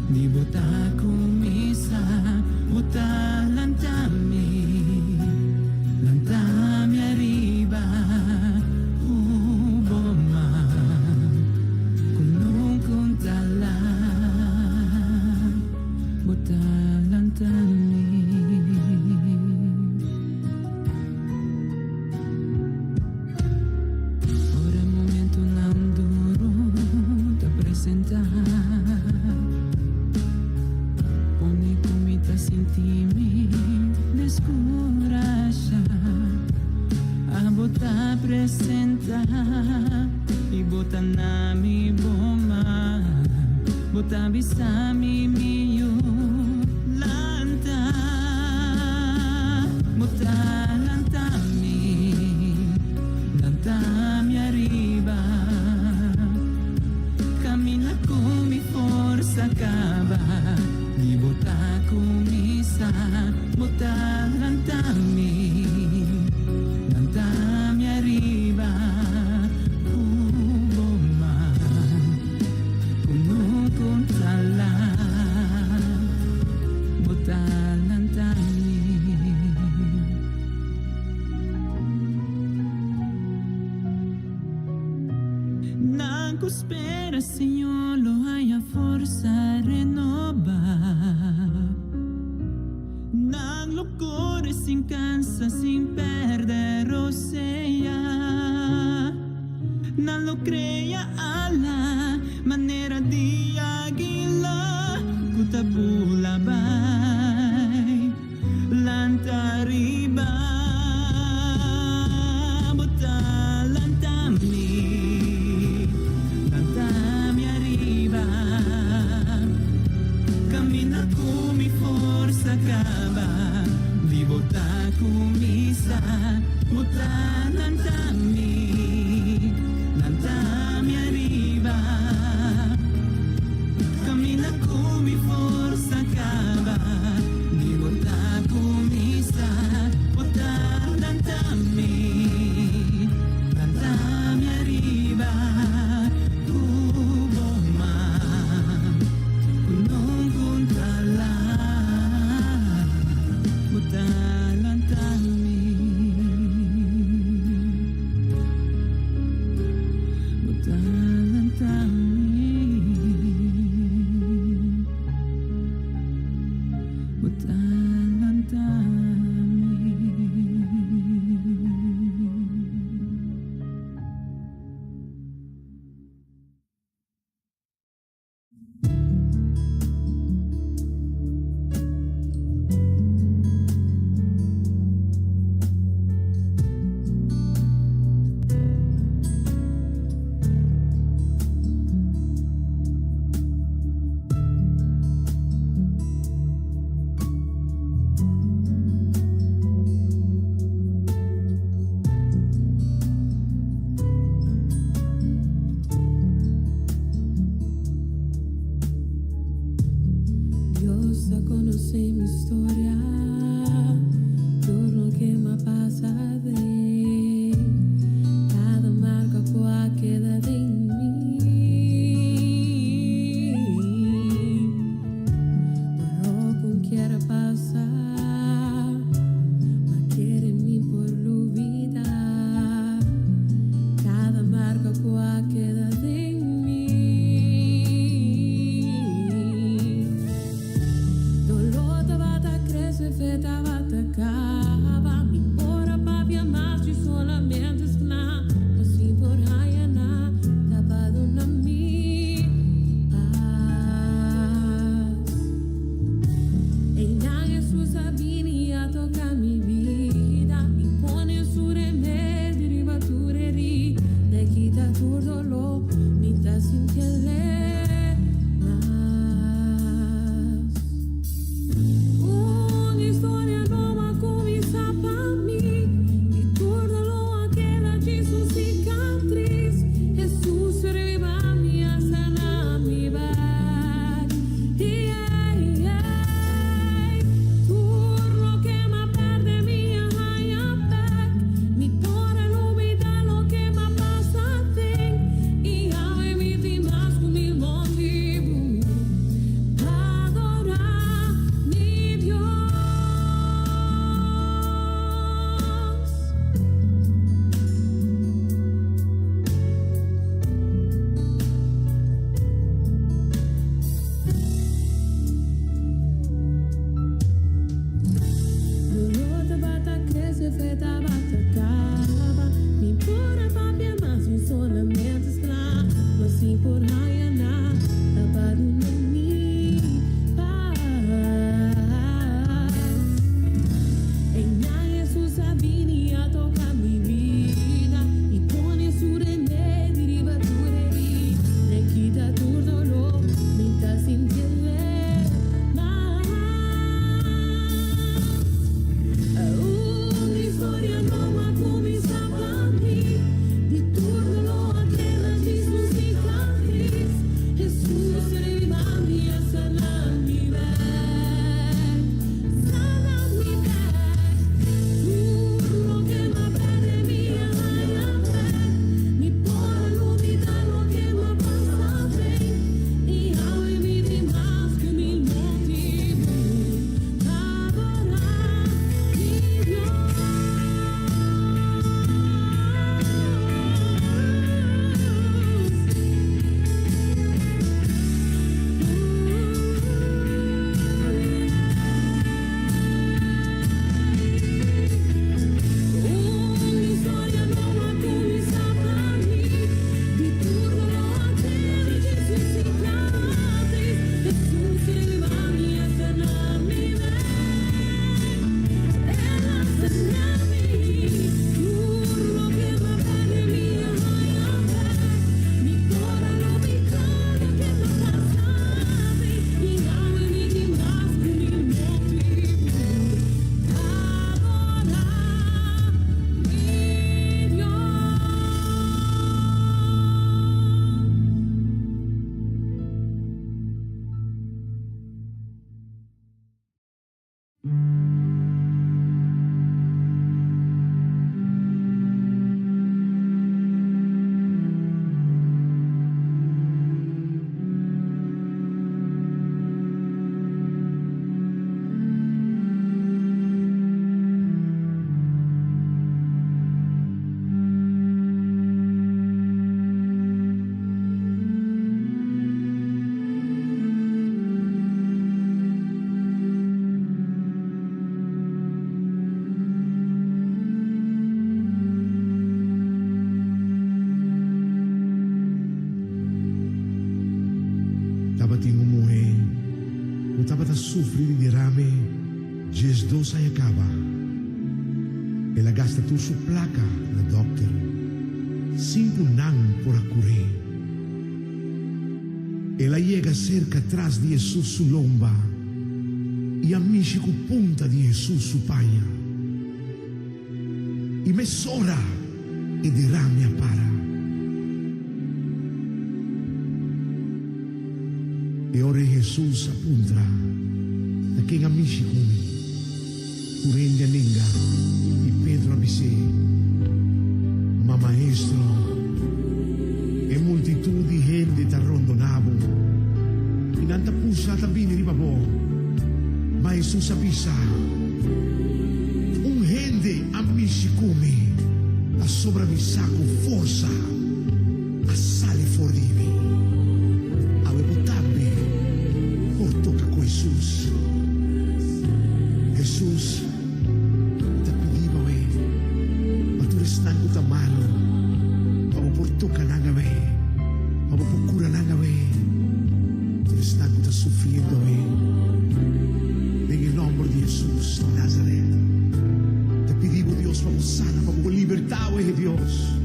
[SPEAKER 6] di bo ta cuminsa. Bo ta lanta mi, lanta mi ariba. Cu bo man, cu nunca un ta laat. Bo ta lanta mi. Ora momentonan duro ta presenta, pone cu mi ta sinti mi descurasha. Abo ta presenta y bo ta na mi bo man. Bo ta bisa mi mi yu lanta. Bo ta lanta mi, lanta mi ariba. Caminda cu mi forsa caba, di bo ta cuminsa. Bo ta lanta mi, lanta mi ariba. Cu bo man, cu nunca un ta laat. Bo ta lanta mi. Nan cu spera Señor lo haya forsa renoba. Nan lo core sin cansa, sin perde rosea. Nan lo crea ala manera.
[SPEAKER 9] di águila ku ta bula bai. Lanta riba, bo ta lanta mi, lanta mi ariba. Kaminda ku mi forsa kaba, di bo ta kuminsá, bo ta lanta mi, lanta mi ariba. Kaminda ku mi forsa kaba, di bo ta kuminsá, bo ta lanta mi, lanta mi ariba. Ku bo man, ku no kontrolá, bo ta lanta mi. Bo ta lanta mi. Bo ta lanta mi.
[SPEAKER 6] Dios konosé mi historia, tur loke m'a pasa den, kada marka ku a keda den mi. Pero kon kier pasa, m'a kere mi por lubidá, kada marka ku a keda den mi. Doló tabata krese.
[SPEAKER 11] Tabatin un muhé ku tabata sufri di derame 12 aña kaba. El a gasta tur su plaka na dòkter, sin ku nan por a kur'é. El a yega serka tras di Hesus su lomba i a mishi ku punta di Hesus su paña. I mesora e derame a para. E ora ei Hesus a puntra, Ta ken a mishi ku mi? Tur hende a nenga, i Pedro a bis'é, Ma Maestro, e multitut di hende ta rondoná bo, i nan ta pusha ta bini riba bo. Ma Hesus a bisa, Un hende a mishi ku mi, pasobra mi sa ku forsa a sali for di mi. Awe bo tambe por toka ku Hesus. Hesus ta pidi bo awe pa tur esnan ku ta malu, pa bo por toka nan awe, pa bo por kura nan awe, tur esnan ku ta sufriendo awe, den e nòmber di Hesus di Nazaret. Ta pidi bo, Dios, pa bo sana, pa bo libertá awe, Dios.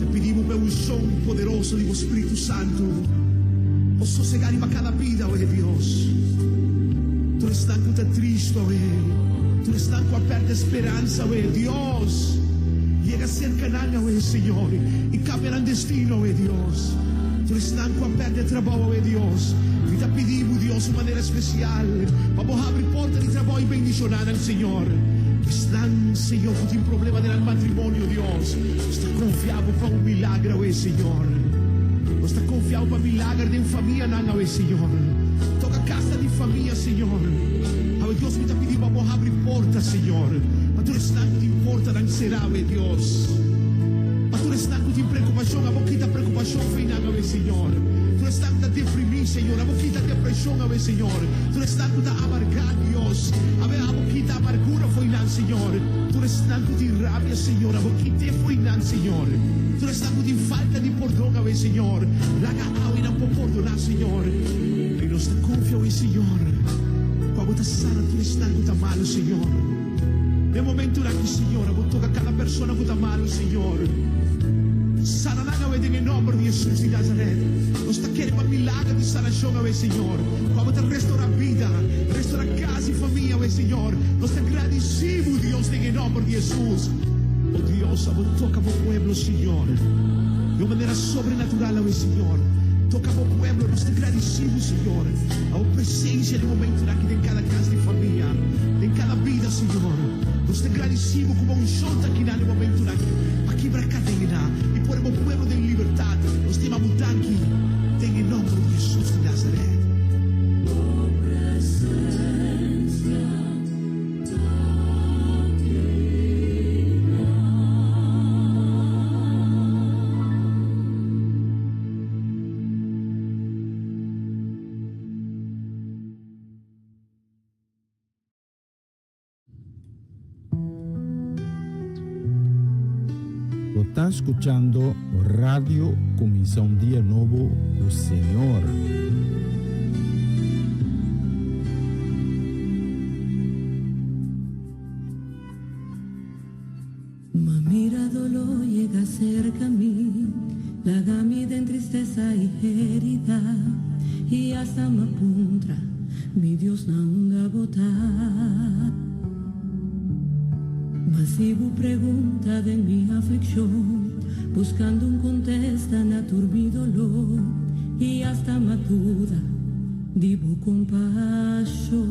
[SPEAKER 11] Ta pidi bo pa e unshon poderoso di bo Spiritu Santu por sosegá riba kada bida awe, Dios. Tur esnan ku ta tristu awe, tur esnan ku a pèrdè speransa awe, Dios, yega serka nan awe, Señor, i kambia nan destino awe, Dios. Tur esnan ku a pèrdè trabou awe, Dios, mi ta pidi bo, Dios, un manera spesial pa bo habri porta di trabou i bendishoná nan, Señor. Esnan, Señor, ku tin problema den nan matrimonio, Dios, nos ta konfia bo pa un milagro awe, Señor. Nos ta konfia bo pa milager den famianan awe, Señor. Toka kasa di famia, Señor. Awe, Dios, mi ta pidi bo pa bo habri porta, Señor, pa tur esnan ku tin portanan será awe, Dios. Pa tur esnan ku tin preokupashon, abo kita preokupashon fo'i nan awe, Señor. Tur esnan ku ta deprimí, Señor, abo kita depreshon awe, Señor. Tur esnan ku ta amargá, Dios, awe abo kita amargura fo'i nan, Señor. Tur esnan ku tin rabia, Señor, abo kit'é fo'i nan, Señor. Tur esnan ku tin falta di pordon awe, Señor, laga awe nan por pordoná, Señor. I nos ta konfia awe, Señor, ku abo ta sana tur esnan ku ta malu, Señor. Den momentunan aki, Señor, abo toka kada persona ku ta malu, Señor. Sana nan awe den e nòmber di Hesus di Nazaret. Nos ta kere pa milager di sanashon awe, Señor. Ku abo ta restorá bida, restorá kas i famia awe, Señor. Nos ta gradisí bo, Dios, den e nòmber di Hesus. O Dios, abo toka bo pueblo, Señor, di un manera sobrenatural awe, Señor. Toka bo pueblo. Nos ta gradisí bo, Señor, pa bo presensia den momentunan aki den kada kas di famia, den kada bida, Señor. Nos ta gradisí bo ku bo unshon ta kina den momentunan aki pa kibra kadena i pone bo pueblo den libertat. Nos ta yama bo danki den e nòmber di Hesus di Nazaret.
[SPEAKER 1] Bo ta skuchando Radio Kuminsá un Dia Nobo ku Señor.
[SPEAKER 6] Ma mira doló yega serka mi, laga mi den tristesa i herida, i asta m'a puntra, Mi Dios na unda bo ta? Ma si bo pregunta den mi aflikshon, buskando un kontesta na tur mi doló, i asta m'a duda di bo kompashon.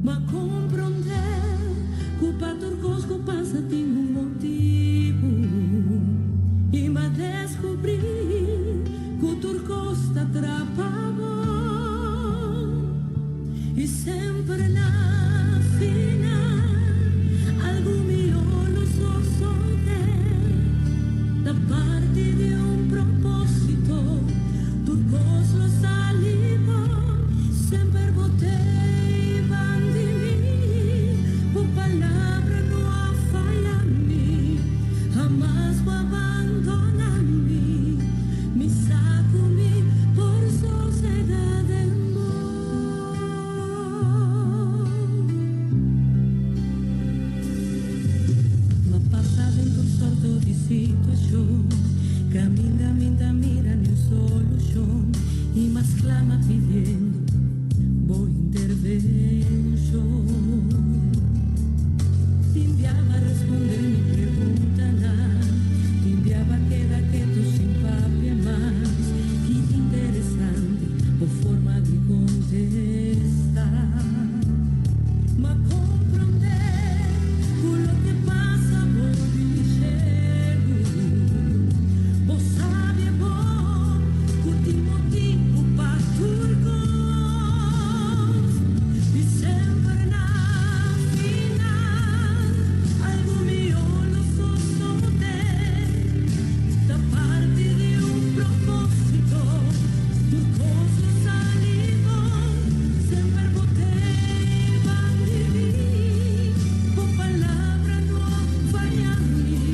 [SPEAKER 6] M'a komprondé ku pa tur kos ku pasa tin un motibu, i m'a deskubrí ku tur kos ta trapa bo, i semper na final algu mihó lo sosodé. Ta parti di un propósito, tur kos lo sali bon, semper bo t'ei bandi mi, bo palabra no a faya mi, hamas bo a bandona mi, mi sa ku mi por. clama pidiendo bo intervenshon. Tin bia b'a responde mi preguntanan, tin bia b'a keda ketu sin papia mas. Ki interesante bo forma di kontestá. M'a komprondé ku loke pasa bou di shelu, bo sabi bon ku tin motibu pa tur kos. I semper na final algu mihó lo sosodé. Ta parti di un propósito, tur kos lo sali bon. Semper bo t'ei band'i mi, bo palabra no a faya mi,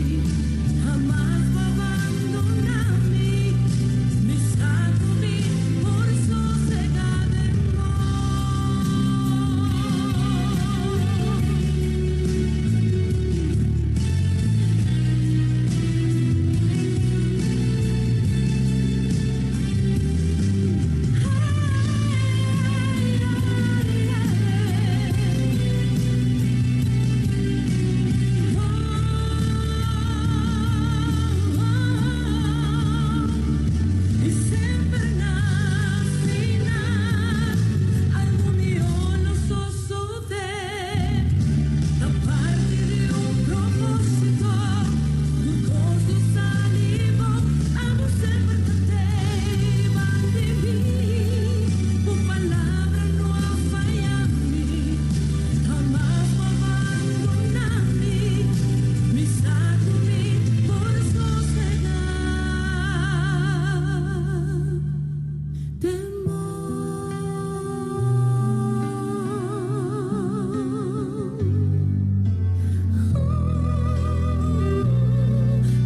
[SPEAKER 6] hamas b'a bandoná mi. Mi sa ku mi por sosegá den bo. I semper na final algu mihó lo sosodé. Ta parti di un propósito, tur kos lo sali bon. Abo semper ta t'ei band'i mi, bo palabra no a faya mi, hamas b'a bandoná mi. Mi sa ku mi por sosegá den bo.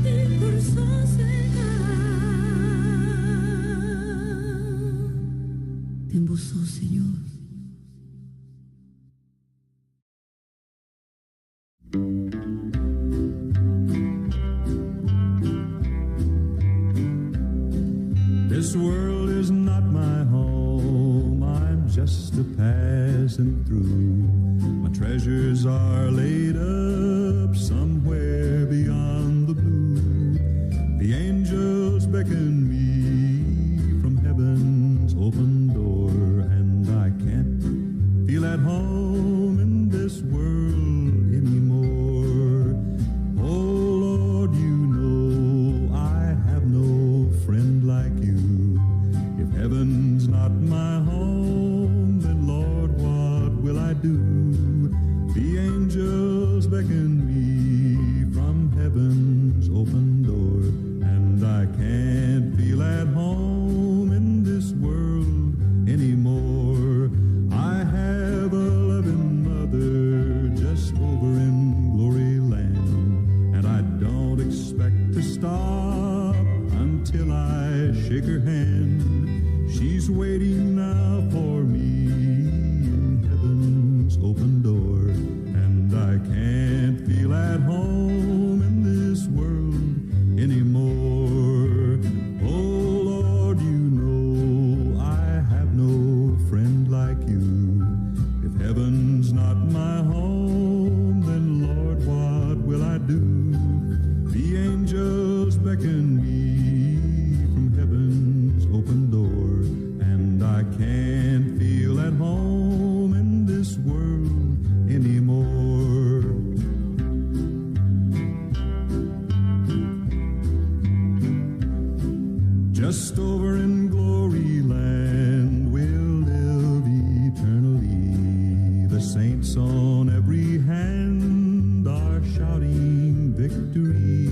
[SPEAKER 6] Mi por sosegá den bo so, Señor.
[SPEAKER 12] This world is not my home, I'm just a passing through. My treasures are laid up somewhere beyond the blue. The angels beckon me from heaven's open door, and I can't feel at home in this world anymore. Oh Lord, you know I have no friend like you. If heaven's not my home, then Lord, what will I do? The angels beckon me from heaven's open door, and I can't feel at home in this world anymore. I have a loving mother just over in glory land, and I don't expect to stop until I shake her hand. She's waiting now for me in heaven's open door, and I can't feel at home in this world anymore. Oh Lord, you know I have no friend like you. If heaven's not my home, then Lord, what will I do? The angels beckon me from heaven's open door, and I can't feel at home in this world anymore. Just over in glory land we'll live eternally. The saints on every hand are shouting victory.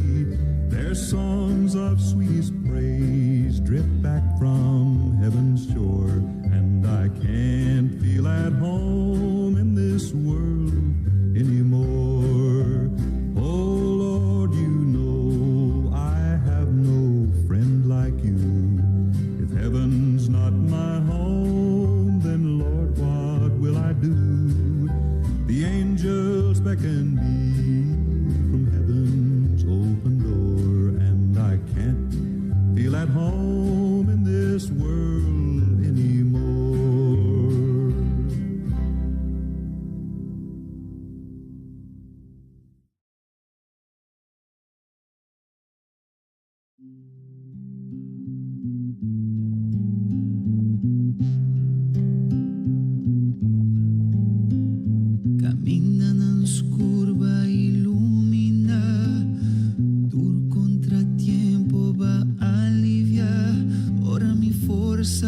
[SPEAKER 12] Their songs of sweetest praise drift back from heaven's shore, and I can't feel at home in this world anymore. Oh Lord, you know I have no friend like you. If heaven's not my home, then Lord, what will I do? The angels beckon me from heaven's open door, and I can't feel at home in this world anymore.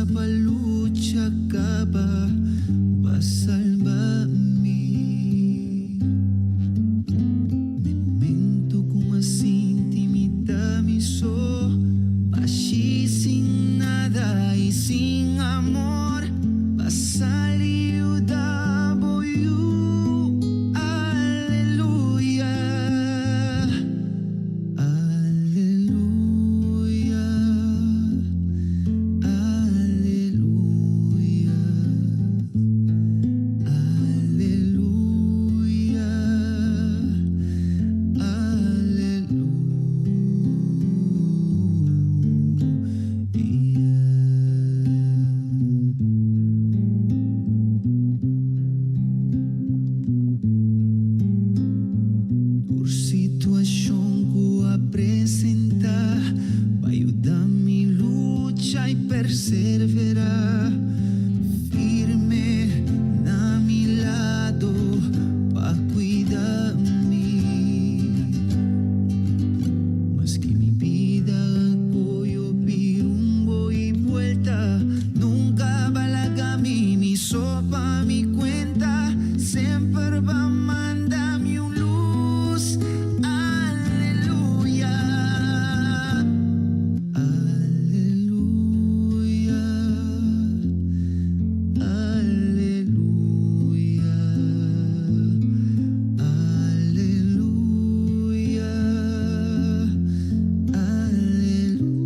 [SPEAKER 9] Forsa pa lucha kaba B'a salba mi Na e momento ku m'a sinti mi ta mi so Bashi sin nada i sin amor B'a sali yuda bo yu Aleluya Aleluya Aleluya Aleluya Aleluya. Tur situashon ku a presentá B'a yuda mi lucha i perseverá Firme na mi lado pa kuida mi Maske mi bida a koyo pi rumbo i buelta Nunka b'a laga mi mi so pa mi kuenta Semper b'a manda mi un lus Aleluya Aleluya Aleluya Aleluya Aleluya.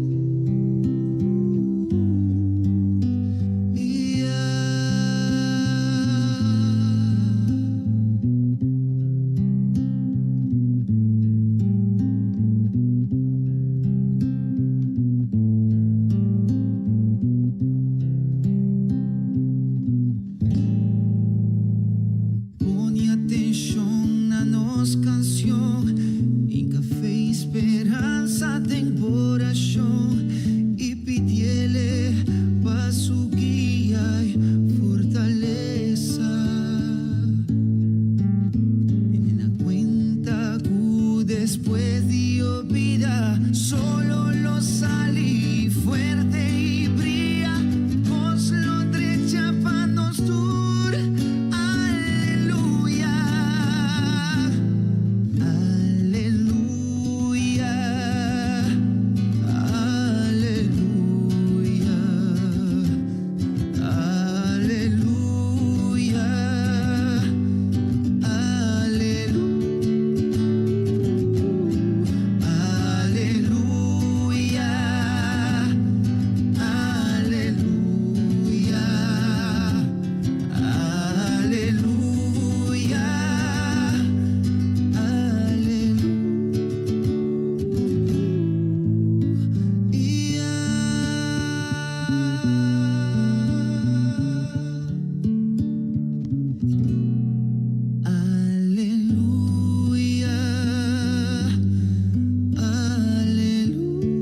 [SPEAKER 9] Pone atenshon na nos kanshon Hinka fe i speransa den bo orashon I pidiele pa su guia i fortalesa. Tene na kuenta ku despues di bo bida solo lo sali fuerte i bria Kos lo drecha pa nos tur Aleluya Aleluya Aleluya Aleluya Aleluya Aleluya Aleluya Aleluya Aleluya. Aleluya Aleluya.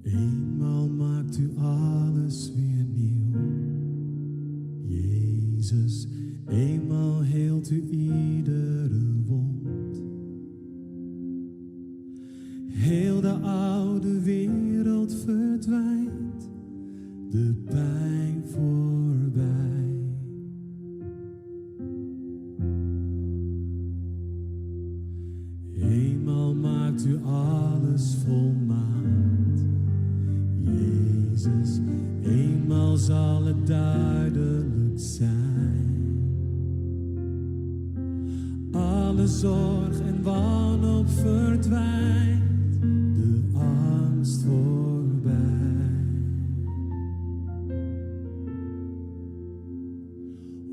[SPEAKER 2] Eenmaal maakt u alles weer nieuw. Jezus, eenmaal heelt u iedere wond. Heel de oude wereld verdwijnt, de pijn voorbij. Eenmaal maakt u alles volmaakt. Jezus, eenmaal zal het duidelijk zijn. Alle zorg en wanhoop verdwijnt, de angst voorbij.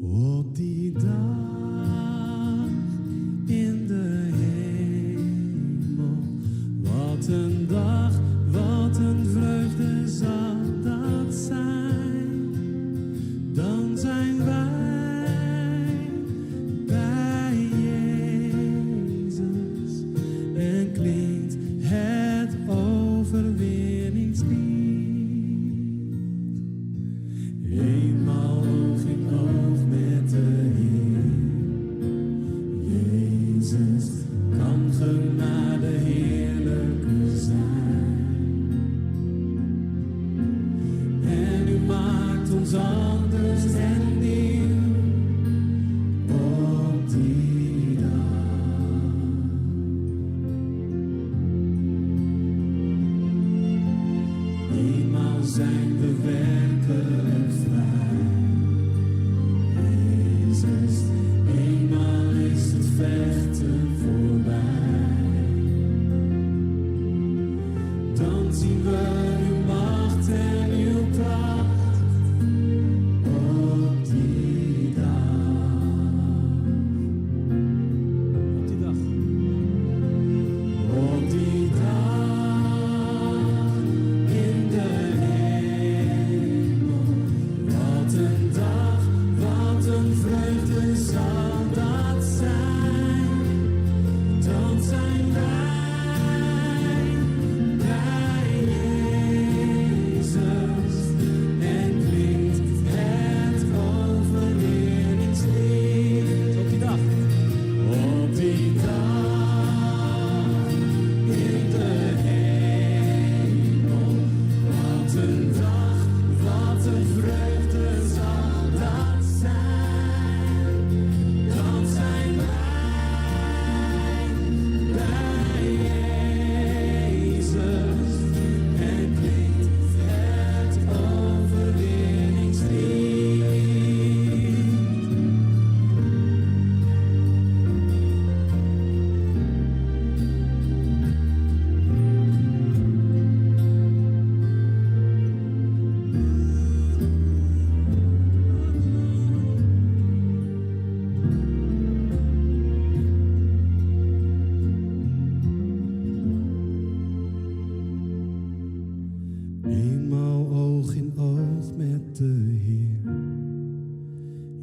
[SPEAKER 2] Op die dag in de hemel, wat een dag, wat een vreugde zal dat zijn. Dan zijn wij bij Jezus en klinkt het overwinningslied. Eenmaal oog in oog met de Heer. Jezus kan genade heerlijker zijn. En u maakt ons anders en nieuw op die dag. Eenmaal zijn we werkelijk vrij. Jezus, eenmaal is het vechten voorbij. Dan zien we uw macht en uw kracht op die dag.
[SPEAKER 3] Op die dag.
[SPEAKER 2] Op die dag in de hemel. Wat een dag, wat een vreugde zal dat zijn. Dan zijn wij bij Jezus en klinkt het overwinningslied.
[SPEAKER 3] Op die dag.
[SPEAKER 2] Op die dag in de hemel. Wat een dag, wat een vreugde zal dat zijn. Dan zijn wij bij Jezus en klinkt het overwinningslied. Eenmaal oog in oog met de Heer.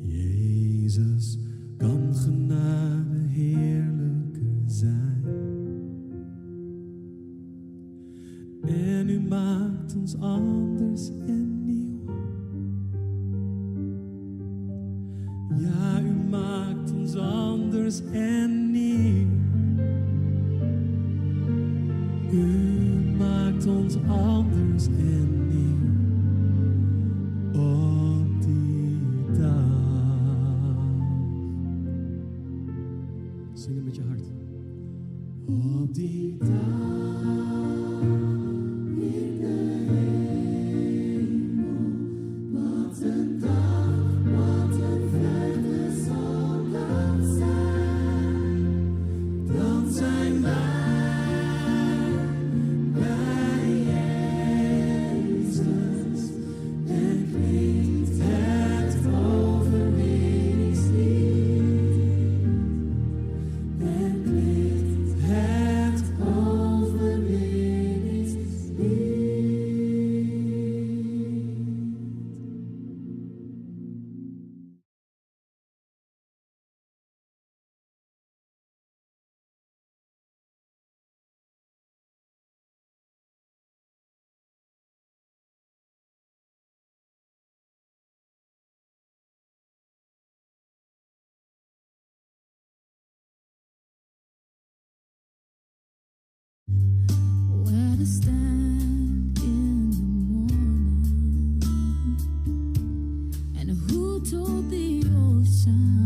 [SPEAKER 2] Jezus kan genade heerlijker zijn. En u maakt ons anders en nieuw. Ja, u maakt ons anders en nieuw. U maakt ons anders en nieuw op die dag.
[SPEAKER 3] Zing het met je hart.
[SPEAKER 2] Op die dag in de hemel, wat een dag, wat een vreugde zal dat zijn. Dan zijn wij bij Jezus en klinkt het overwinningslied. En klinkt het overwinningslied.
[SPEAKER 4] Where to stand in the morning, and who told the ocean?